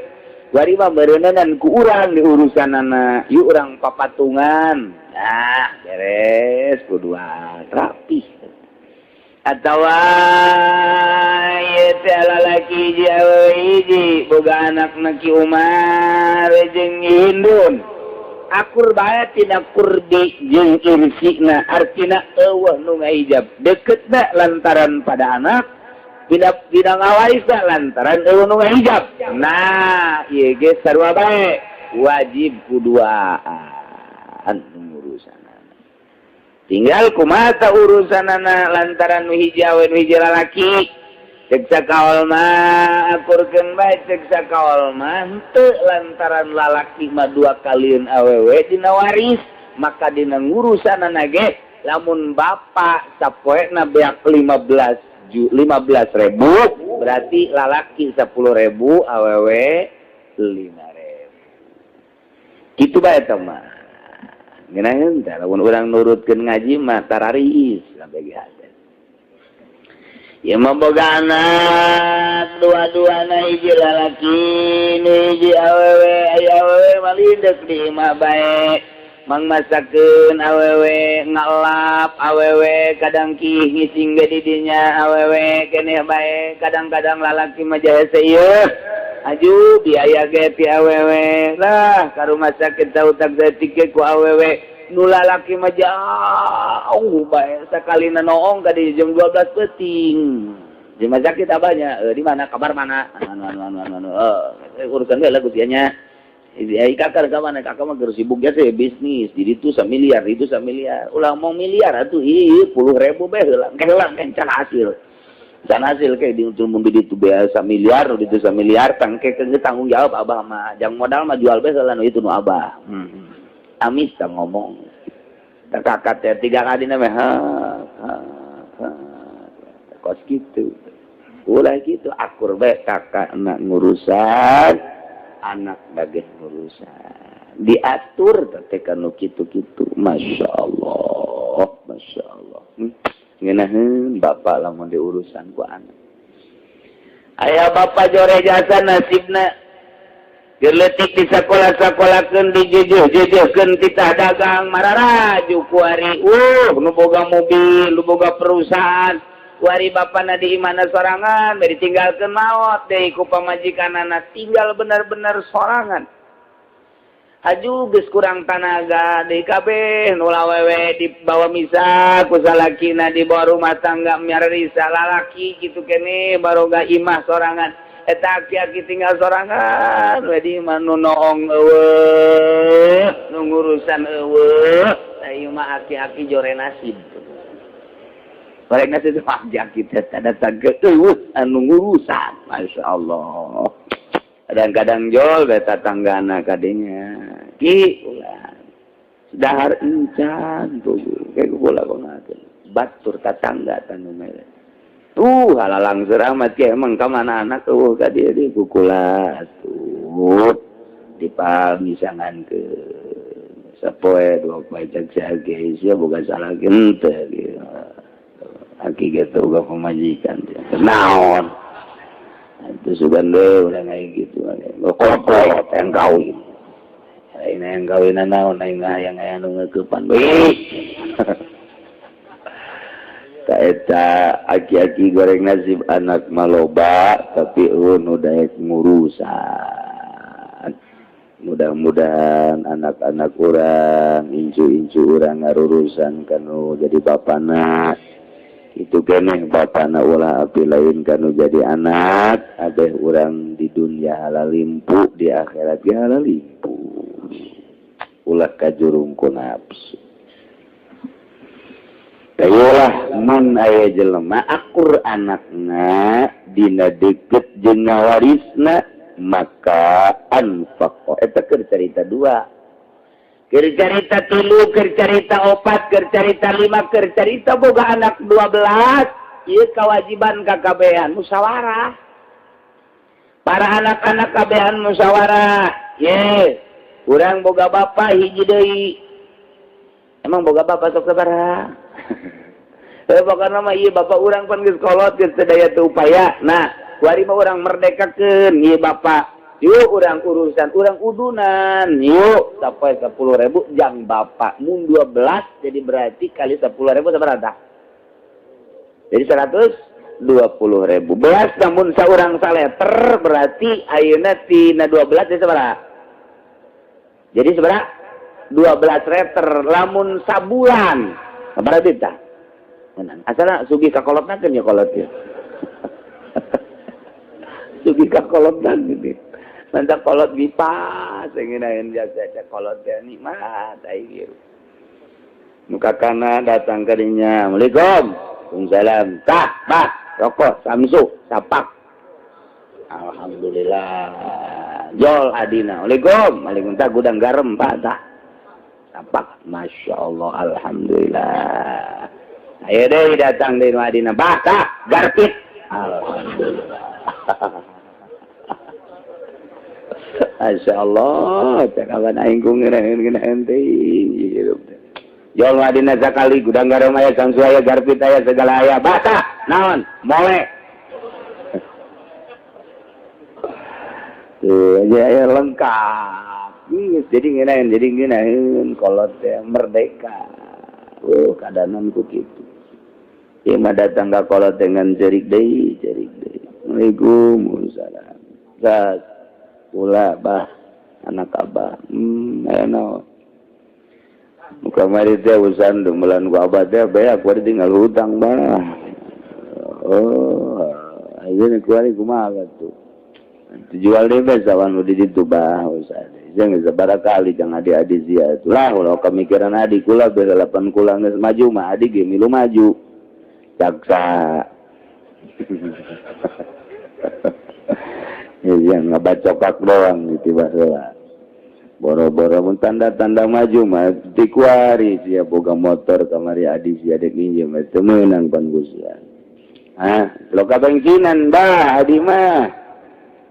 Speaker 4: Wari mah meureunan ku urang di urusanana. Yuk urang papatungan." Nah, beres kuduan rapih. Atawa ieu teh lalaki hiji awewe hiji boga anak Ki Umar jeung Hindun, akur bae tina kurdi jeung irsina, artina eueuh nu ngaijab deketna lantaran pada anak, tidak tidak ngawarisna lantaran eueuh nu ngaijab. Nah, ieu ge sarua bae wajib kuduaan urusan, tinggal kumaha urusanana. Lantaran nu hiji awe, nu hiji lalaki, cek sakaol mah akurkeun bae, cek sakaol mah henteu, lantaran lalaki mah dua kalieun awewe dina waris, maka dina ngurusanana ge lamun bapak sapoena beak 15 ju 15 ribu, berarti lalaki 10 ribu, awewe 5 ribu, gitu bae teh mah. Ngeunaheun teh lamun urang nurutkeun ngaji mah tararis sampai ge hate. Ieu mah boga anak dua-duana, hiji lalaki, hiji awewe. Aya awewe malindek di imah bae, mangmasakeun awewe, ngalap awewe, kadang kih ngising ge di dinya awewe keneh bae. Kadang-kadang lalaki mah jahese ieu aju biaya ge ti awewe lah, ka rumah sakit utak saeutik ge ku awewe. Nu lalaki mah jauh bae, sakalina noong ka di jam 12 peuting di rumah sakit abahnya, di mana kabar mana anu anu anu anu anu urusan ge lah nya. Ya, kakak ke mana? Kakak mah sibuk ya sih bisnis. Jadi itu miliar, itu miliar. Ulah mau miliar atuh, ih, 10.000 bae heula, heula can hasil. Can hasil kayak di untuk mun di itu biasa miliar, di itu miliar, tangke ke tanggung jawab abah mah. Jang modal mah jual bae heula nu itu nu abah. Amis tak ngomong. Tak kakak teh tiga kali nama ha, ha, ha. Kos gitu. Ulah gitu akur bae, kakak anak ngurusan, anak bagian urusan diatur teh kanu kitu-kitu. Masya Allah, Masya Allah. Ngeunaheun bapak lamun diurusan ku anak. Aya bapak jore jasa nasibna geletik di sekolah-sekolahkeun, dijujuh-jujuhkeun, titah dagang mararaju kuari. Nu boga mobil, nu boga perusahaan. Wari bapana di imahna sorangan, bari ditinggalkeun maot deui ku pamajikanana, tinggal benar-benar sorangan. Haju geus kurang tanaga deui kabeh, nu awewe dibawa misah ku salakina, dibawa rumah tangga miarisa lalaki kitu keneh baroga imah sorangan. Eta aki-aki tinggal sorangan we di imah, nu noong eueuh, nu ngurusan eueuh. Tah ieu mah aki-aki jore nasib. Goreng nasi itu wajah kita datang ke eueuh anu ngurusan. Masya Allah. Kadang-kadang jol beta tanggana kadinya. Ki ulah. Dahar encan tuh kayak bola kok batur tatangga tanu mere. Tuh halalang seramat ki emang ka mana anak eueuh ka dieu di kukula tuh dipamisangan ke sapoe dua poe cek si sia boga salah henteu gitu. Aki gitu boga pamajikan naon itu sugan deui urang aya kitu kolot-kolot yang kawin lain yang kawin naon aing hayang aya nu ngeukepan bae. Eta aki-aki goreng nasib anak maloba tapi nu daek ngurusan. Mudah-mudahan anak-anak urang, incu-incu urang ngarurusan kanu jadi bapana. Itu keneh bapana ulah api lain kanu jadi anak, abeh urang di dunia halalimpu, di akhirat ge halalimpu. Ulah kajurung ku nafsu. Ayolah mun aya jelema akur anakna dina deket jeung ngawarisna maka anfaq. Eta keur carita dua, keur carita tilu, keur carita opat, keur carita lima, keur carita boga anak 12. Ieu kewajiban kakabehan musyawarah. Para anak-anak kabehan musyawarah. Ye, urang boga bapak hiji deui. Emang boga bapak sok sabaraha? Pokokna mah ieu bapak urang pan geus kolot, geus teu daya teu upaya. Nah, kuari mah urang merdekakeun ieu bapak. Yuk urang urusan, urang udunan. Yuk, sampai 10.000 jang bapak. Mun 12 jadi berarti kali 10.000 sabaraha? Jadi 120.000. Belas namun saurang saleter berarti ayeuna tina 12 jadi sabaraha? Jadi sabaraha? 12 liter lamun sabulan. Sabaraha duit tah? Menang. Asalna sugih ka kolotna kan ya kolot ya. Sugih ka kolotna gitu. Mantap kolot bipas ngeunaheun jasa kolot teh nikmat aing ieu. Nu kakana datang ka dinya. Assalamualaikum. Waalaikumsalam. Tah, bah, rokok Samsu, sapak. Alhamdulillah. Jol adina. Waalaikum. Waalaikumsalam gudang garam, Pak, tah. Sapak. Masya Allah, alhamdulillah. Ayo deh datang dari Madinah. Bah, garpit. Alhamdulillah. Masya Allah, cakapan aing ku ngeunaheun-ngeunaheun teuing hirup teh. Jol Madinah sakali gudang garam aya, Samsu aya, garpit aya, segala aya. Bah, naon? Mole. Tuh, aja aya lengkap. Geus jadi ngeunaheun kolot teh merdeka. Keadaan ku kitu. Ieu mah datang ka kolot dengan cerik deui, cerik deui. Waalaikumsalam. Gas. Kula bah anak abah. Aya naon? Nu kamari teh urusan dumelan ku abah teh beak kuari tinggal hutang bah. Oh, ayeuna kuari kumaha tuh? Dijual deh bae sawan nu di ditu bah usah. Jeung sabaraha kali jang adi-adi sia itu lah ulah kemikiran adi kula beh delapan kula geus maju mah adi ge milu maju. Jaksa. Ya yang ngabacokak doang gitu baheula. Boro-boro mun tanda-tanda maju mah dikuari sia boga motor kamari adi sia dek minjem teu meunang pan sia. Hah, loka bengkinan bah adi mah.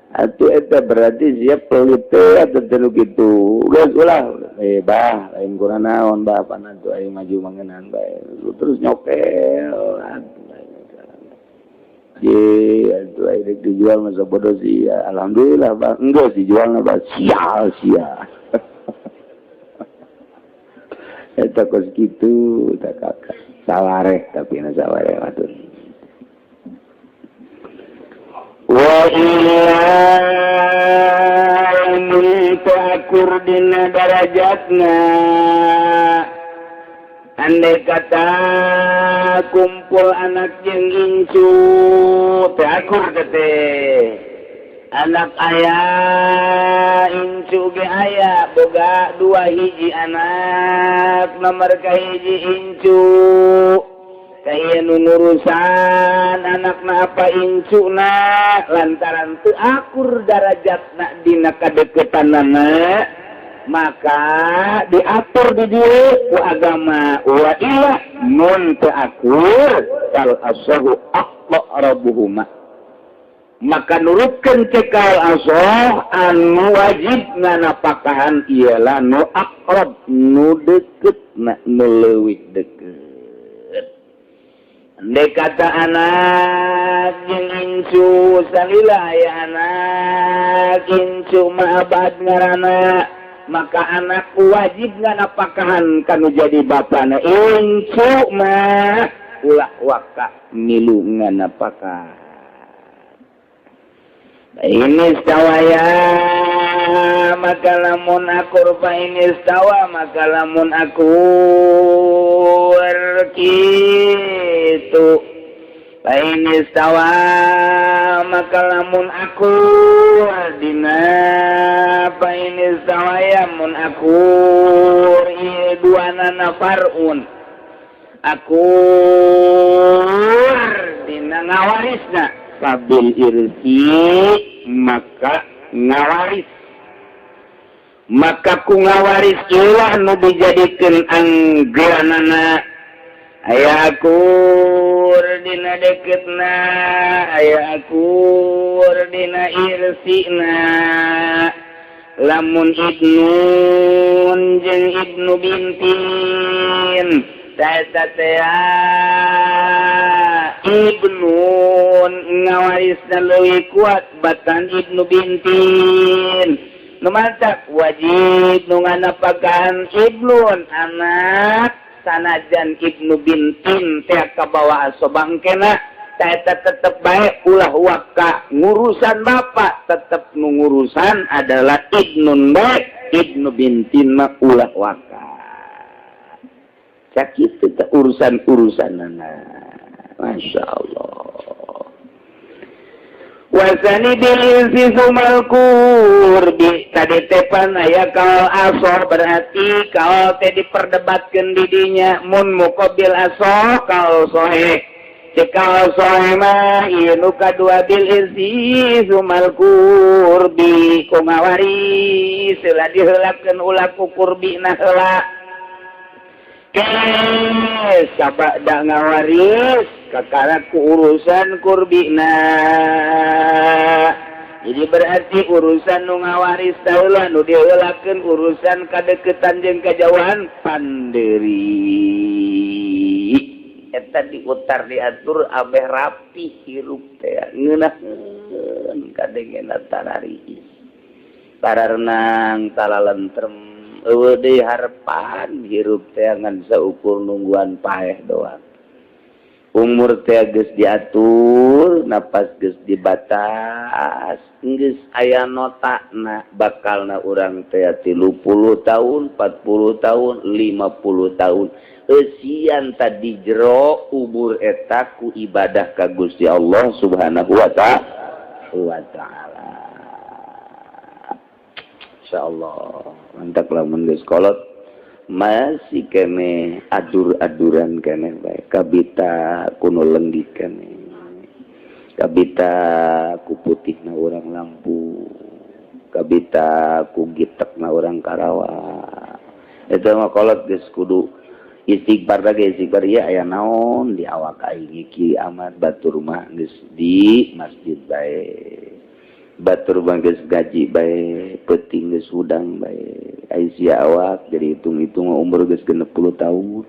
Speaker 4: Atuh eta berarti sia pelit teh atuh teu nu kitu. Geus ulah bah lain kurang naon bah pan atuh aing maju mangenan bae. Terus nyokel atuh. Ye, atuh aing dek dijual masa bodoh sia. Alhamdulillah bah enggeus dijualna bah sial sia. Eta kos kitu tah kakak. Sawareh tapi na sawareh atuh. Wa illa mun teu akur dina darajatna andai kata kumpul anak jeung incu teu akur teh anak aya incu ge aya boga dua hiji anak nomor kahiji incu. aya nu ngurusan anakna apa incuna lantaran teu akur darajatna dina kadeukeutanana maka diatur di dieu ku agama wa illa mun teu akur kal asahu aqrabuhuma maka nurutkeun cekal asah anu wajib nganapakahan ialah nu aqrab nu deukeut na nu leuwih deukeut. Andai kata anak jeung incu salila aya anak incu mah abad ngaranna maka anak wajib nganapakahan kanu jadi bapana incu mah ulah waka milu nganapakahan. Ini istawaya maka lamun akur fa ini istawa maka lamun akur kitu fa ini istawa maka lamun akur dina fa ini istawaya mun akur ieu duanana farun akur dina ngawarisna fabil irsi maka ngawaris maka ku ngawaris ilah nu dijadikeun anggeranana aya akur dina deketna aya akur dina irsina lamun ibnun jeung ibnu bintin ta teh ibnun ngawarisna leuwih kuat batan ibnu bintin nu mantak wajib nu nganapakan ibnun anak sanajan ibnu bintin teh kabawa asobangkena eta tetep bae ulah waka ngurusan bapak tetep nu ngurusan adalah ibnun bae ibnu bintin mah ulah waka sakitu teh urusan-urusanana. Masya Allah. Wasani bil insi sumal kurbi tadi tepan aya kal asoh berarti kal teh diperdebatkeun di dinya mun muqabil asoh kal soheh cek kal soheh mah ieu nu kadua bil insi sumal kurbi ku ngawaris heula diheulakeun ulah ku kurbina heula kes sabada ngawaris kakara ku urusan kurbina. Jadi berarti urusan nu ngawaris taheula nu diheulakeun urusan kadeukeutan jeung kajauhan panderi eta diutar diatur ameh rapi hirup teh ngeunaheun kadengena tarariis tararenang talalentrem eueuh deui harepan hirup teh ngan saukur nungguan paeh doang. Umur teh geus diatur, napas geus dibatas, geus aya notana bakalna urang teh 30 tahun, 40 tahun, 50 tahun. Eusian tadi jero umur eta ku ibadah ka Gusti Allah Subhanahu wa ta'ala. Insyaallah mantap lamun geus kolot masih kene adur-aduran kene bae kabita kuno lenggih kene kabita ku putihna urang lampu kabita ku gitekna urang Karawang eta mah kolot geus kudu istighfar lagi istighfar ieu aya naon di awak aing iki amat batur mah geus di masjid bae batur mah geus gaji bae peuting geus hudang bae ai sia awak jadi hitung-hitung umur geus 60 tahun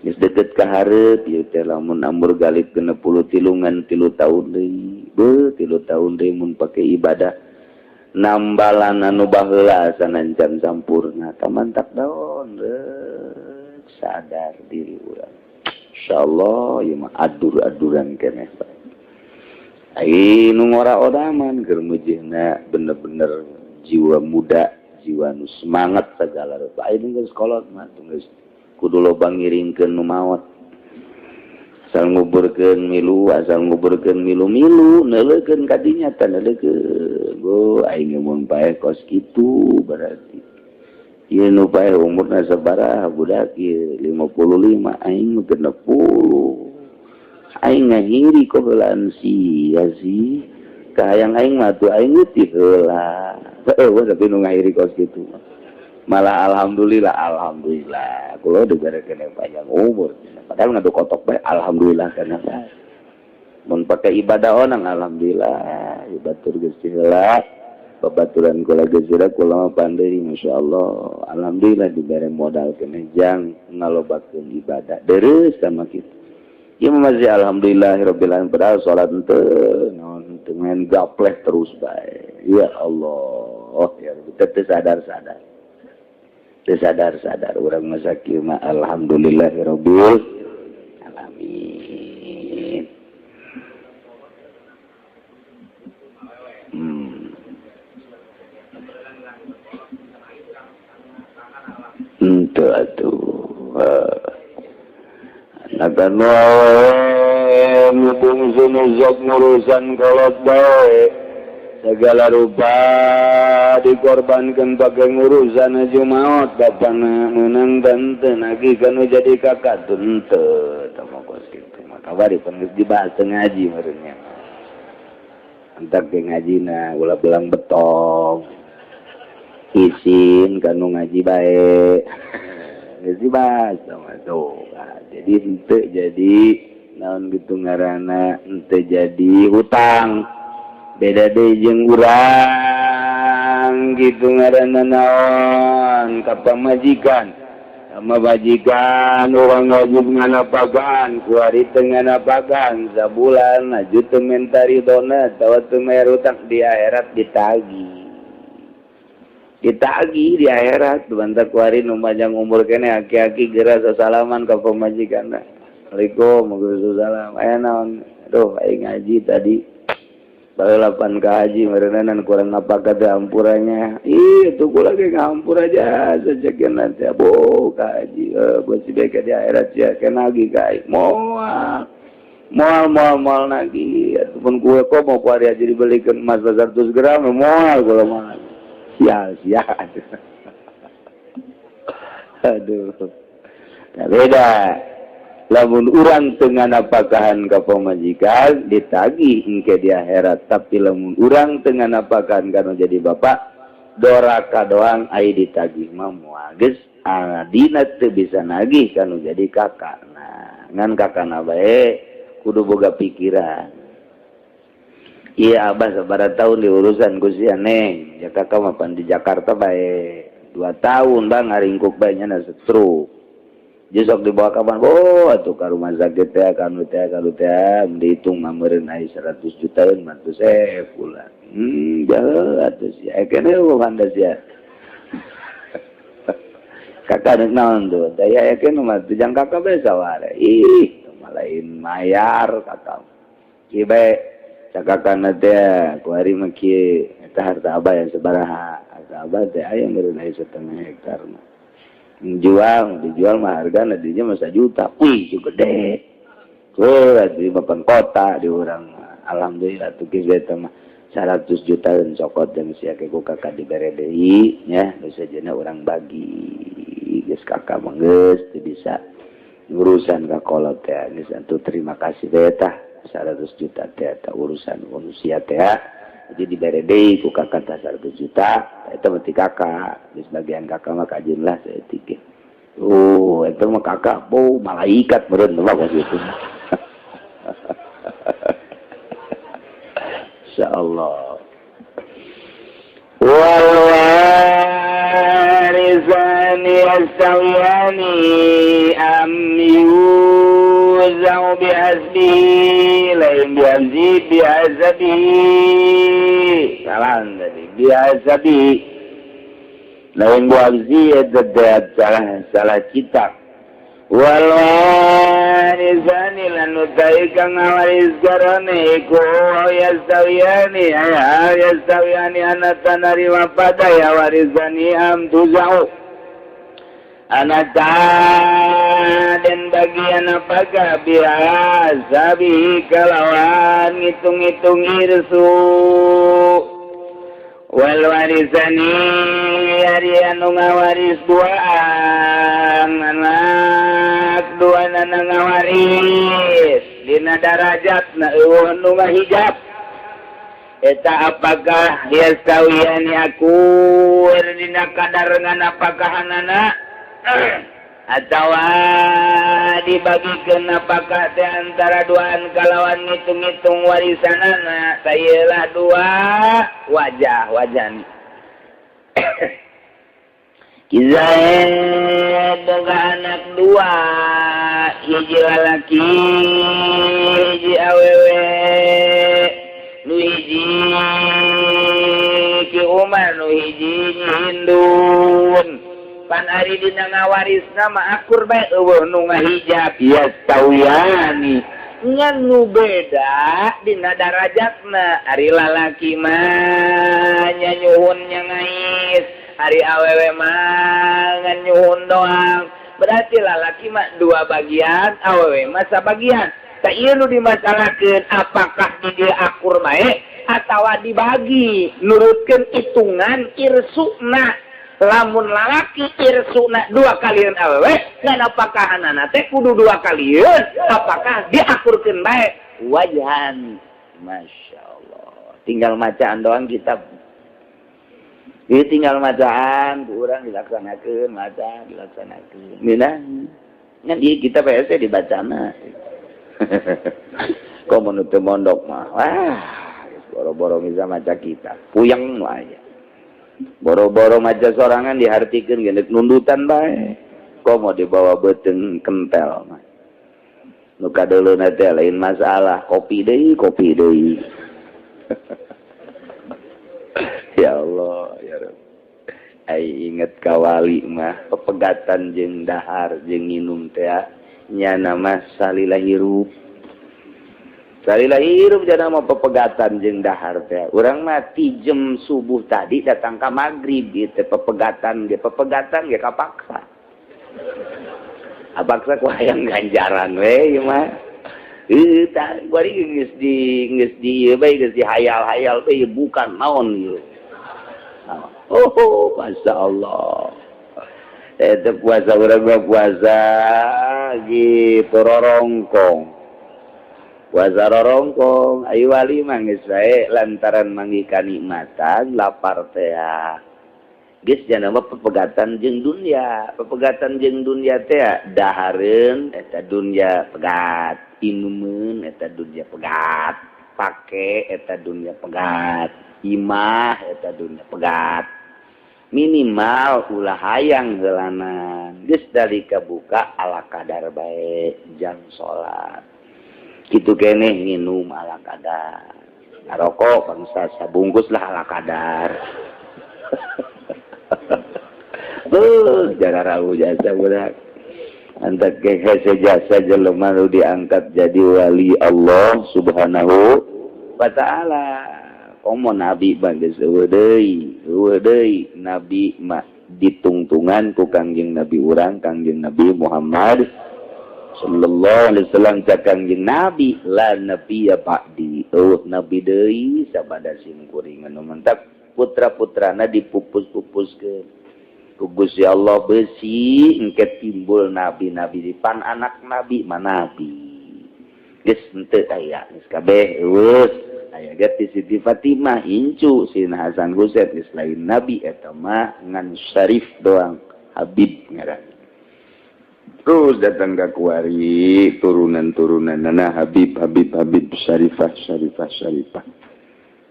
Speaker 4: geus deukeut ka hareup ieu teh lamun amur galip 63 3 tahun deui beuh 3 tahun deui mun pake ibadah nambalan anu baheula sanajan sampurna tamantak daon sadar diri urang insyaallah ieu mah adur-aduran keneh bae ai nu ngora odaman keur mujihna bener-bener jiwa muda jiwa nu semangat segala rupa ai geus kolot mah geus kudu loba ngiringkeun nu maot asal nguburkeun milu asal nguburkeun milu-milu neuleukeun ka dinya teh neuleukeun go aing mun paeh kos kitu berarti ieu nu paeh umurna sabaraha budak ieu 55 aing mah 60. Aing ngahiri kok heulaan sia sih. Kahayang aing mah tuh aing ti heula. Heuh, tapi nu ngahiri kos kitu. Malah alhamdulillah, alhamdulillah. Kula dibere keneh panjang umur. Padahal ngadu kotok bae alhamdulillah kana. Mun pake ibadah onang alhamdulillah, ibatur geus heula. Babaturan kula geus heula, kula mah pandai masyaallah. Alhamdulillah dibere modal keneh jang ngalobakeun ibadah. Deres sama kitu. Ieu mah masih alhamdulillahirabbil alamin, padahal salat henteu naon teu main gapleh terus bae. Ya Allah, ya teu sadar-sadar. Teu sadar-sadar urang mah sakieu mah alhamdulillahirabbil alamin. Henteu atuh. Anak wae bungsu nu sok ngurusan kolot bae. Segala rupa dikorbankan pakai ngurusan aja maot bapana menang dan nagih kanu jadi kakak teu teu kos kitu mah kabari pan geus dibahas teu ngaji meureunnya. Entak ge ngajina ulah belang betong. Isin kanu ngaji bae. Geus dibahas sama tuh. Jadi henteu jadi naon gitu ngaranna henteu jadi hutang. Beda deui jeung urang gitu ngaranna naon ka pamajikan. Sama majikan urang wajib nganapakan, kuari teu nganapakan sabulan aju teu menta ridona atawa teu mayar hutang di akhirat ditagih. Ditagih di akhirat bantak kuari nu panjang umur keneh aki-aki geura sasalaman ka pamajikanna. Assalamualaikum warahmatullahi. Aya naon? Aduh aing ngaji tadi. Baheula pan ka haji meureunana kurang napakah teh ampurannya. Ih, tuh kula ge ngampur aja sejekeun nanti abo ka haji. Beusi bae di akhirat sia ke nagih ka aing. Moal. Moal moal moal nagih ataupun kue kok mau kuari aja dibelikan emas 100 gram moal kula mah. Sial sial. Aduh. Nah, beda. Lamun urang teu nganapakahan ka pamajikan ditagih engke di akhirat, tapi lamun urang teu nganapakahan kana jadi bapak doraka doang ai ditagih mah moal geus adina teu bisa nagih kanu jadi kakak. Nah, ngan kakakna bae kudu boga pikiran. Iya abah sabaraha tahun diurusan ku sia neng, ya kakak mah pan di Jakarta bae 2 tahun bang ngaringkuk bae nya stroke. Jesok dibawa kapan? Oh, atuh ka rumah sakit teh kanu teh kanu teh dihitung mah meureun ai 100 jutaan mah teu sebulan. Jauh atuh sia. Kene handa sia. Kakak rek naon tuh? Daya yakin mah teu jang kakak bae saware. Ih, mah lain mayar kakak. Kieu bae cakakana teh kuari mah kieu eta harta abah yang sabaraha. Harta abah teh aya meureun ai setengah hektar mah. Jual, dijual mah harga dinya mah juta. Wih, itu gede. Tuh, di papan kota di urang. Alhamdulillah tuh geus eta mah 100 juta dan cokot dan sia ke ku kakak dibere deui nya, geus sajana urang bagi. Geus kakak mah geus teu bisa urusan ka kolot teh geus atuh terima kasih teh tah 100 juta teh eta urusan manusia teh. Jadi dibere deui ku kakak tah 100 juta, eta mah ti kakak, geus bagian kakak mah kajeun lah saeutik ge. Oh, eta mah kakak, oh malaikat meureun mah kos kitu. Insyaallah. Wal warisani yastawiyani am yuzau bihasbihi lain bihasbi bihasabihi. Salah tadi bihasabihi lain bihasbi eta salah salah citak. Wal warisani lan utai kang ngawaris garane iku yastawiyani ya yastawiyani anata narima pada ya warisani am tuzau anata dan bagian apakah biasa bihi kalawan ngitung-ngitung irsu. Wal warisani ari anu ngawaris duaan anak dua nana ngawaris di Dina darajat na euweuh nu ngahijab eta, apakah yastawiyani, akur dina kadar nganapakahanana, atawa dibagikeun apakah teh antara duaan kalawan ngitung-ngitung warisanana? Sayelah dua wajah wajah. Zaid boga anak dua, hiji lalaki, hiji awewe. Nu hiji Ki Umar, nu hiji Nyi Hindun. Pan ari dina ngawarisna mah akur bae, euweuh nu ngahijab, yastawiyani, ngan nu beda dina darajatna. Ari lalaki mah nyanyuhun, nya ngais, ari awewe mah ngan nyuhun doang. Berarti lalaki mah dua bagian, awewe mah sabagian. Tak, ieu nu dimasalahkeun, apakah di dia akur bae atawa dibagi nurutkeun hitungan irsuna? Lamun lalaki irsuna dua kalian, awewe ngan apakah anak teh kudu dua kalian, apakah diakurkeun bae? Wajhan, Masya Allah, tinggal macaan doang kitab. Jadi tinggal macaan ku urang dilaksanakeun, maca dilaksanakeun. Ngeunah. Ngan ieu kita PS dibacana. Komo nu teu mondok mah, wah, boro-boro bisa maca kitab. Puyeng nu aya. Boro-boro maca sorangan, dihartikeun ge nundutan bae. Komo dibawa beuteung kentel mah. Nu kadeuleuna teh lain masalah, kopi deui, kopi deui. Ya Allah, ya Rabb. Ai inget ka wali mah pepegatan jeung dahar jeung nginum teh nyana mah salila hirup. Salila hirup jana mah pepegatan jeung dahar teh. Urang mah ti jam subuh tadi datang ka magrib ieu teh pepegatan ge, pepegatan ge kapaksa. Apaksa ku hayang ganjaran we ieu mah. Ih, tah bari geus di ieu bae, geus dihayal-hayal bae, bukan naon ieu. Oh, Masya Allah. Itu puasa urang mah puasa gitu rorongkong. Puasa rorongkong, ayo wali mah geus bae lantaran manggih kanikmatan lapar teh. Geus jana mah pepegatan jeung dunya, pepegatan jeung dunya teh dahareun eta dunya pegat, inumeun eta dunya pegat, pake eta dunya pegat, imah eta dunya pegat. Minimal ulah hayang heulanan, geus dalika buka ala kadar bae jam salat. Kitu keneh nginum ala kadar. Ngarokok bangsa sabungkus lah ala kadar. Jarang jasa budak. Antak hese jasa jelema nu diangkat jadi wali Allah Subhanahu wa Ta'ala. Komo nabi mah geus euweuh deui, euweuh deui nabi mah ditungtungan ku Kangjeng Nabi urang, Kangjeng Nabi Muhammad sallallahu alaihi wasallam. Cak Kangjeng Nabi, la nabiyya ba'di, euweuh nabi deui sabada sim kuring. Anu mantap putra-putrana dipupus-pupuskeun ku Gusti Allah, besi engke timbul nabi-nabi di pan anak nabi mah nabi geus henteu aya, geus kabeh euweuh. Aya ge ti Siti Fatimah incu Sina Hasan Husain, geus lain nabi eta mah, ngan syarif doang, Habib ngaran. Terus datang ke kuari turunan-turunan nana Habib, Habib, Habib, Syarifah, Syarifah, Syarifah.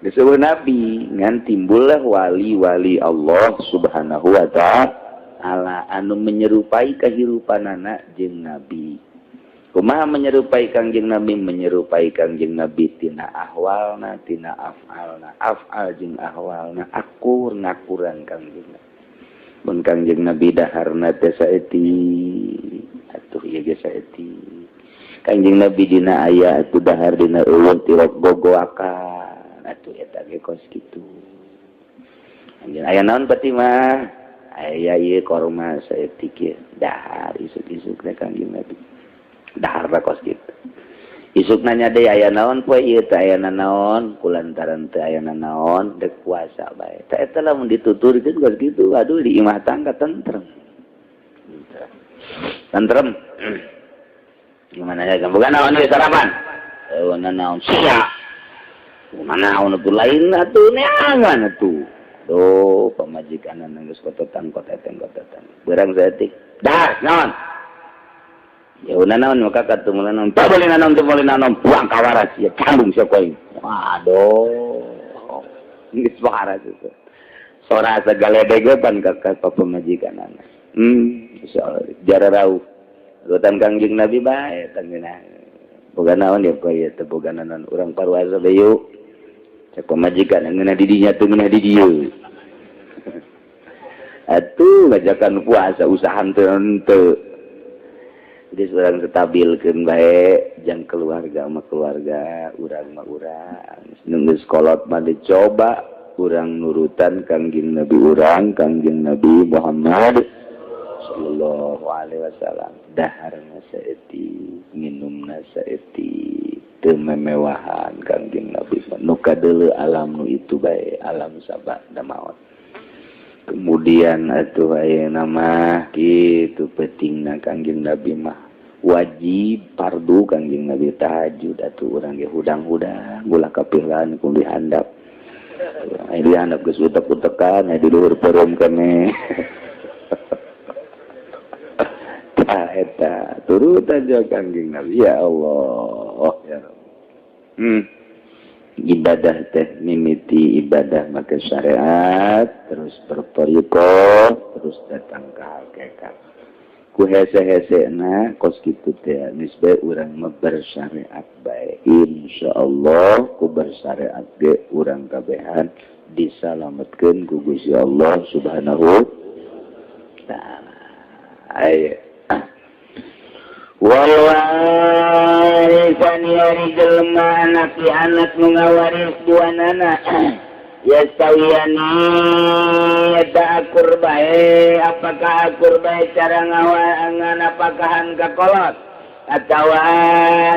Speaker 4: Geus euweuh nabi, ngan timbullah wali-wali Allah Subhanahu wa Ta'ala anu menyerupai kehidupanana jeung nabi. Kumaha menyerupai Kangjeng Nabi? Menyerupai Kangjeng Nabi tina ahwalna, tina afalna, afal jeung ahwalna akur, ngakuran Kangjeng Nabi. Mun Kangjeng Nabi daharna teh saeutik, atuh ieu ge saeutik. Kangjeng Nabi dina aya atuh dahar, dina euweuh tilok gogoakan, atuh eta ge kos kitu. Anjeun aya naon, Fatimah? Aya ieu korma saeutik ieu. Dahar isuk-isuk teh Kangjeng Nabi. Dahar kos kitu. Isuk nanya deui, aya naon poe ieu? Teh aya naon, kulantaran teu aya naon dek puasa bae. Teh eta lamun dituturkeun kos kitu, aduh, di imah tangga tentrem. Tentrem. Gimana ya? Bukan naon ieu sarapan? Eueuh naon sia. Mana naon atuh lain atuh neangan atuh. Duh, pamajikan geus kototan koteteng kotetan. Beurang saeutik. Dah, naon? Ya udah naon maka katu naon. Teu boleh naon, teu boleh naon, buang kawaras ya candung sia koing. Waduh. Geus waras itu. Sora sagaledegepan ka ka pamajikan. Insyaallah jara rauh. Rutan Kangjeng Nabi bae tanggeuna. Boga naon ya koe teu boga naon urang paruasa deui. Cek pamajikan ngeunah di dinya teu ngeunah di dieu. Atuh ngajakan puasa usaha teu henteu. Jadi urang stabilkeun bae jang keluarga mah keluarga, urang mah urang. Nu geus kolot mah dicoba urang nurutan Kangjeng Nabi urang, Kangjeng Nabi Muhammad sallallahu alaihi wasallam. Daharna saeutik, minumna saeutik, teu memewahan Kangjeng Nabi. Nu kadeuleu alam nu itu bae, alam sabah da maot. Kemudian atuh ayeuna mah kitu pentingna Kangjeng Nabi mah wajib fardu Kangjeng Nabi tahajud atuh urang ge hudang-hudang ulah kapihlan ku dihandap. Aya dihandap geus utek-utekan aya di luhur peureum keneh. Tah eta turut aja Kangjeng Nabi ya Allah ya Rabb. Ibadah teh mimiti ibadah make syariat terus bertoriqoh terus datang ke hakikat ku hese-hesena kos kitu teh geus bae urang mah bersyariat bae insyaallah ku bersyariat ge urang kabehan disalametkeun ku Gusti Allah Subhanahu taala. Ayo wal warisan yari jelema anak di anak nu ngawaris duanana yastawiyani eta akur bae apakah akur bae cara nganapakahan ka kolot atawa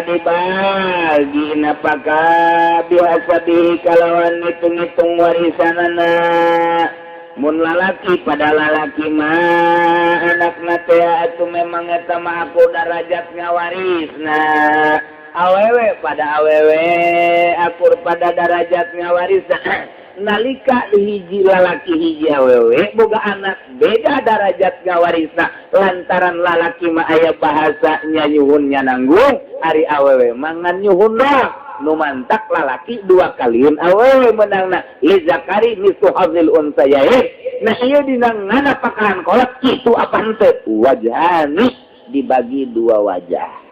Speaker 4: dibagi napakah bihasabihi kalawan ngitung-ngitung warisanana. Mun lalaki pada lalaki mah anakna teh atuh memang eta mah aku darajat ngawarisna. Awewe pada awewe akur pada darajat ngawarisna. Nalika hiji lalaki hiji awewe boga anak beda darajat ngawarisna lantaran lalaki mah aya bahasa nyuhunnya nanggung ari awewe mah ngan nyuhun doang. Nu mantak lalaki dua kalian awewe menangna li zakari mislu hadzil unsayain. Nah ieu dina nganapakahan kolot kitu apa henteu wajahani dibagi dua wajah.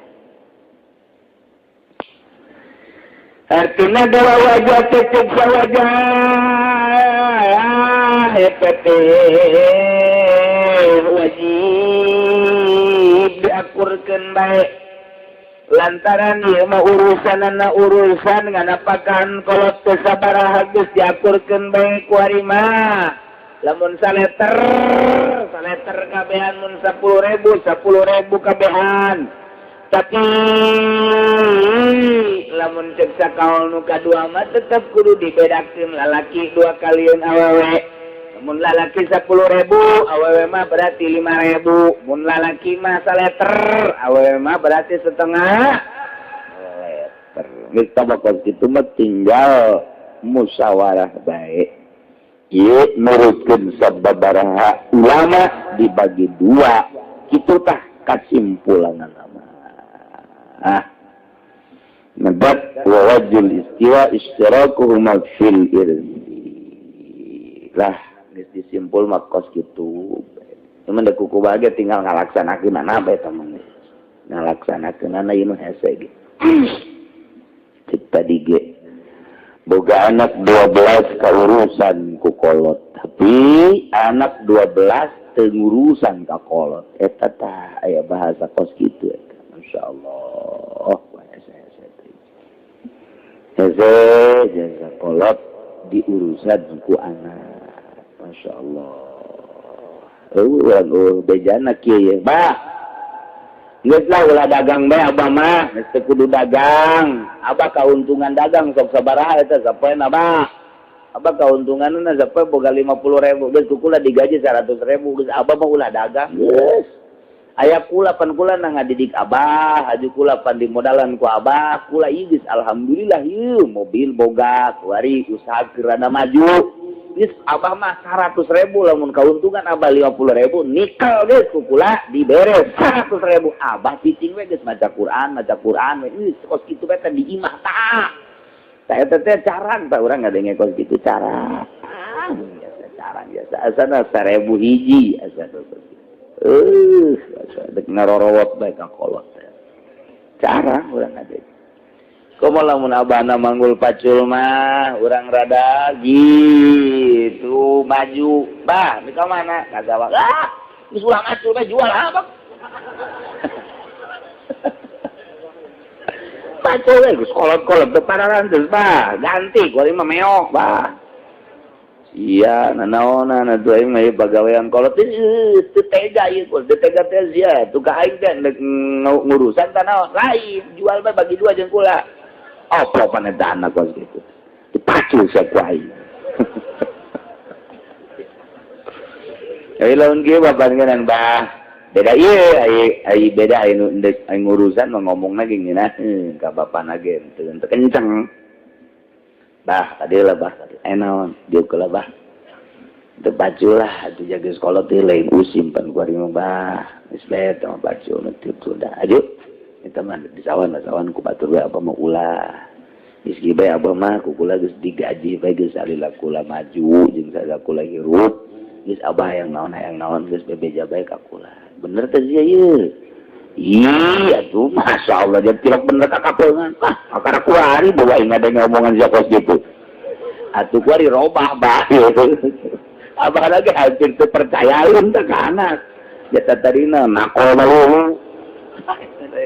Speaker 4: Artinya dua wajah cecek sawajah eta teh wajib diakurkeun bae lantaran ieu mah urusanana urusan nganapakan kolot teu sabaraha geus diakurkeun bae ku ari mah. Lamun saleter saleter kabehan mun 10.000 10.000 kabehan. Tapi lamun cek sakaol nu kadua mah tetep kudu dibedakeun lalaki dua kalian awewe. Mun lalaki 10.000 awewe mah berarti 5.000. Mun lalaki mah saleter awewe mah berarti setengah liter. Geus tabakos kitu mah tinggal musyawarah bae. Ieu nurutkeun sababaraha ulama dibagi dua. Kitu tah kasimpulanna mah. Ah. Nabat wa wajul istiwa ishtirakuhuma fil irsi. Lah geus disimpul mah kos kitu. Cuman da kuku bae tinggal ngalaksanakeunana bae tah mah. Ngalaksanakeunana ieu nu hese ge. Cek tadi ge boga anak 12 kaurusan ku kolot, tapi anak 12 teu ngurusan ka kolot. Eta tah aya bahasa kos kitu eta. Masyaallah. Hese jasa kolot diurusan ku anak. Masya Allah. Urang bejana kieu ye. Bah. Geus lah ulah dagang bae abah mah, geus teu kudu dagang. Abah kauntungan dagang sok sabaraha eta sapoe abah. Abah kauntunganna sapoe boga 50.000, geus kukula digaji 100.000, geus abah mah ulah dagang. Geus. Aya kula pan kula na ngadidik abah, aju kula pan dimodalan ku abah, kula ieu geus alhamdulillah ieu mobil boga, kuari usaha keur maju. Geus abah mah 100.000 lamun kauntungan abah 50.000 nikel geus ku kula dibere 100.000 abah cicing we geus maca Quran we geus kos kitu we teh di imah tah. Tah eta teh carang tah urang ngadenge kos kitu cara. Ah, biasa carang biasa asana 1000 hiji asana kos kitu. Asa dek ngarorowot bae ka kolot. Carang urang ngadenge. Komo lamun abahna manggul pacul mah urang rada gitu maju. Bah, di ka mana? Ka sawah. Ah, geus ulah macul bae jual ah, Bang. Pacul we geus kolot-kolot teu pararantes, bah. Ganti ku aing mah meok, bah. Sia nanaonan atuh aing mah ieu pagawean kolot teu tega ieu teu tega teh sia. Tuh ka aing teh deuk ngurusan tanaon lain, jual bae bagi dua jeung kula. Apa pan eta anak kos kitu. Dipacul sia ku aing. Euy lamun kieu bapak ngeunaan bah. Beda ieu ai beda ai nu deuk ngurusan mah ngomongna ge ngeunaheun ka bapana ge teu kenceng. Bah, tadi lah bah, tadi naon, diuk lah bah. Teu baju lah, atuh jaga sekolah teh lain usim pan ku ari mah bah. Geus bae teh mah baju nu teu da. Aju. Eta mah di sawan ku batur we abah mah ulah. Geus kieu bae abah mah ku kula geus digaji bae geus alila kula maju jeung sada kula hirup. Geus abah hayang naon geus bebeja bae ka kula. Bener teh sia ieu? Iya tuh, masya Allah dia tidak bener ka kapeungan. Ah, akara kuari bawa aing ada ngomongan sia kos gitu. Atuh kuari robah bah. Abah lagi hampir teu percayaeun teh ka anak. Ya tadina nakol bae.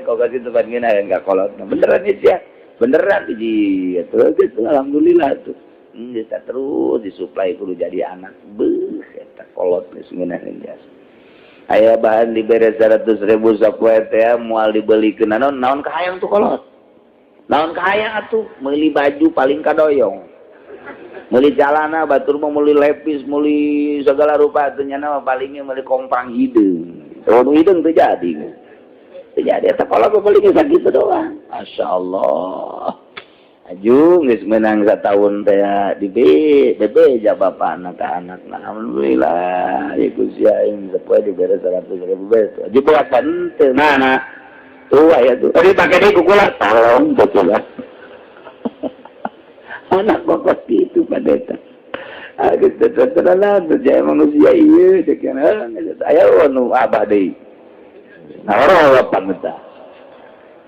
Speaker 4: Kok kasih tempat ngeunaheun ka kolot. Beneran sia. Beneran hiji atuh geus alhamdulillah tuh. Geus terus disuplai kudu jadi anak. Beuh eta kolot geus ngeunaheun jasa. Aya bahan dibere 100.000 sapoe teh moal dibelikeun naon naon kahayang tuh kolot. Naon kahayang atuh meuli baju paling kadoyong. Meuli jalana batur mah meuli lepis, meuli segala rupa atuh nyana mah palingnya meuli komprang hideung. Oh nu hideung teu jadi. Teu jadi eta kolot mah paling sakitu doang. Masyaallah. Aju geus meunang satahun teh di bebeja bapana ka anakna alhamdulillah ieu sia aing sapoe dibere 100.000 bae aju berat henteu nah tuh aya tuh tadi pake deui ku kula tolong kula anak kokos kitu padeta geus teu terlalu jaya manusia ieu cek aya nu abah deui naroropan eta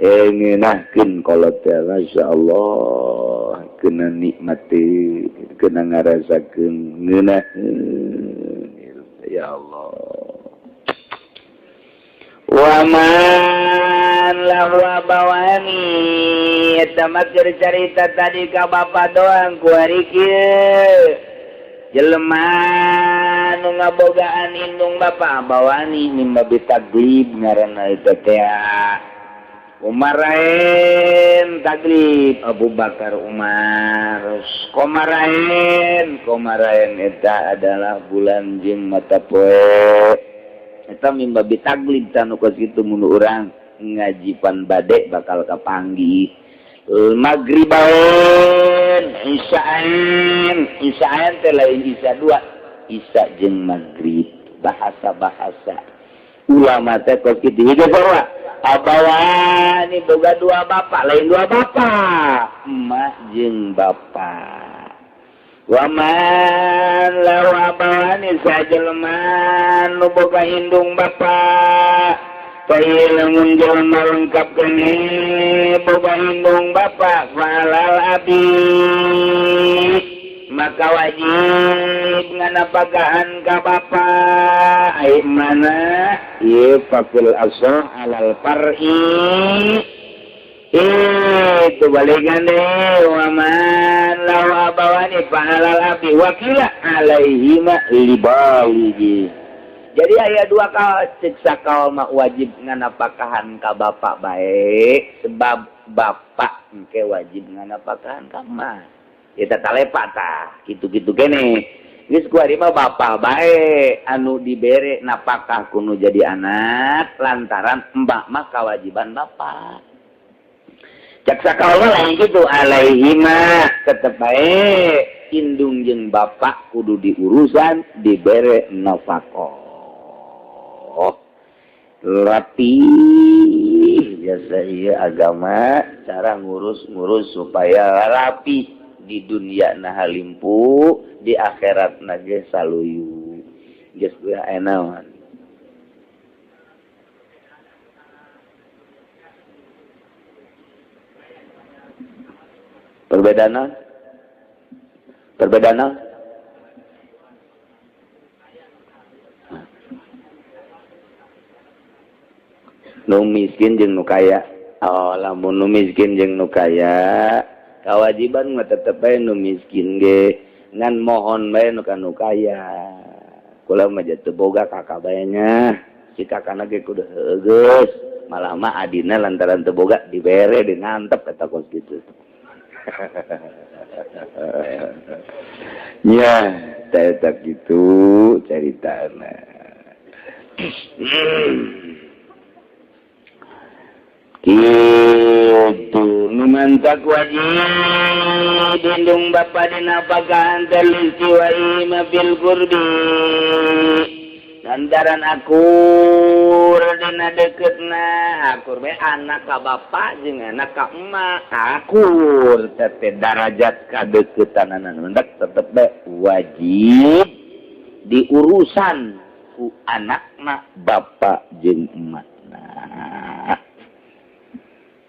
Speaker 4: ngeunahkeun kolot teh masya Allah kena nikmati kena ngarasakeun ngeunaheun ya Allah wa man lahu abawani eta mah keur carita tadi ka bapa doang ku ari kieu jelema nu ngabogaan indung bapa abawani mimba bitaglib ngaranna eta teh Umarain taglib Abu Bakar Umar Komarain Komarain eta adalah bulan jeung mata poe eta mimba bitaglib tanu kos kitu mun urang ngajipan bade bakal kapanggih Maghribain Isya'ain Isya'ain teh lain isya dua isya jeung maghrib bahasa-bahasa ulama teh kos kitu hiji sarua abawani boga dua bapak lain dua bapak emak jeung bapak waman lahu abawani sajelema nu boga indung bapak Bayi lamun jelema lengkap keneh boga indung bapak falal abi maka wajib nganapakahan ka bapak ai mana ieu fakul asah alal far'i itu balikan deh waman lahu abawani fa'alal abi wakila alaihima libaligi. Jadi aya dua kaul cek sakaul mah wajib nganapakahan ka bapak bae sebab bapak engke wajib nganapakahan ka emak. Kita talepa tah gitu-gitu kene. Geus kuari mah bapa bae anu dibere napakah kuno jadi anak lantaran emak mah kewajiban bapak. Cak sakaula lain kitu alaihima tetep bae indung jeung bapak kudu diurusan dibere nafkah. Rapi biasa ieu agama cara ngurus-ngurus supaya rapi di dunia nah halimpu di akhirat na ge saluyu geus we naon. Perbedaan perbedaan nu miskin jeung nu kaya. Oh lamun nu miskin jeung nu kaya kewajiban mah tetep bae nu miskin ge ngan mohon bae nu ka nu kaya. Kula mah teu boga kakak bae nya, si kakana ge kudu heugeus, malah mah adina lantaran teu boga dibere di ngantep eta kos kitu. Nya, eta kitu caritana. Kitu nu mantak wajib indung bapa dina pakahan teh wa bil qurbi lantaran akur dina deketna akur bae anak ka bapa jeung anak ka emak akur teh darajat kadeukeutanana mendak tetep bae wajib diurusan ku anakna bapa jeung emakna.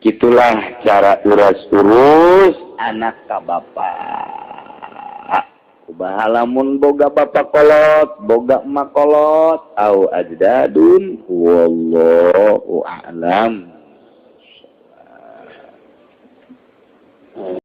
Speaker 4: Gitulah cara urus-urus anak ka bapak. Kumaha lamun boga bapak kolot, boga emak kolot, au ajdadun, wallahu a'lam.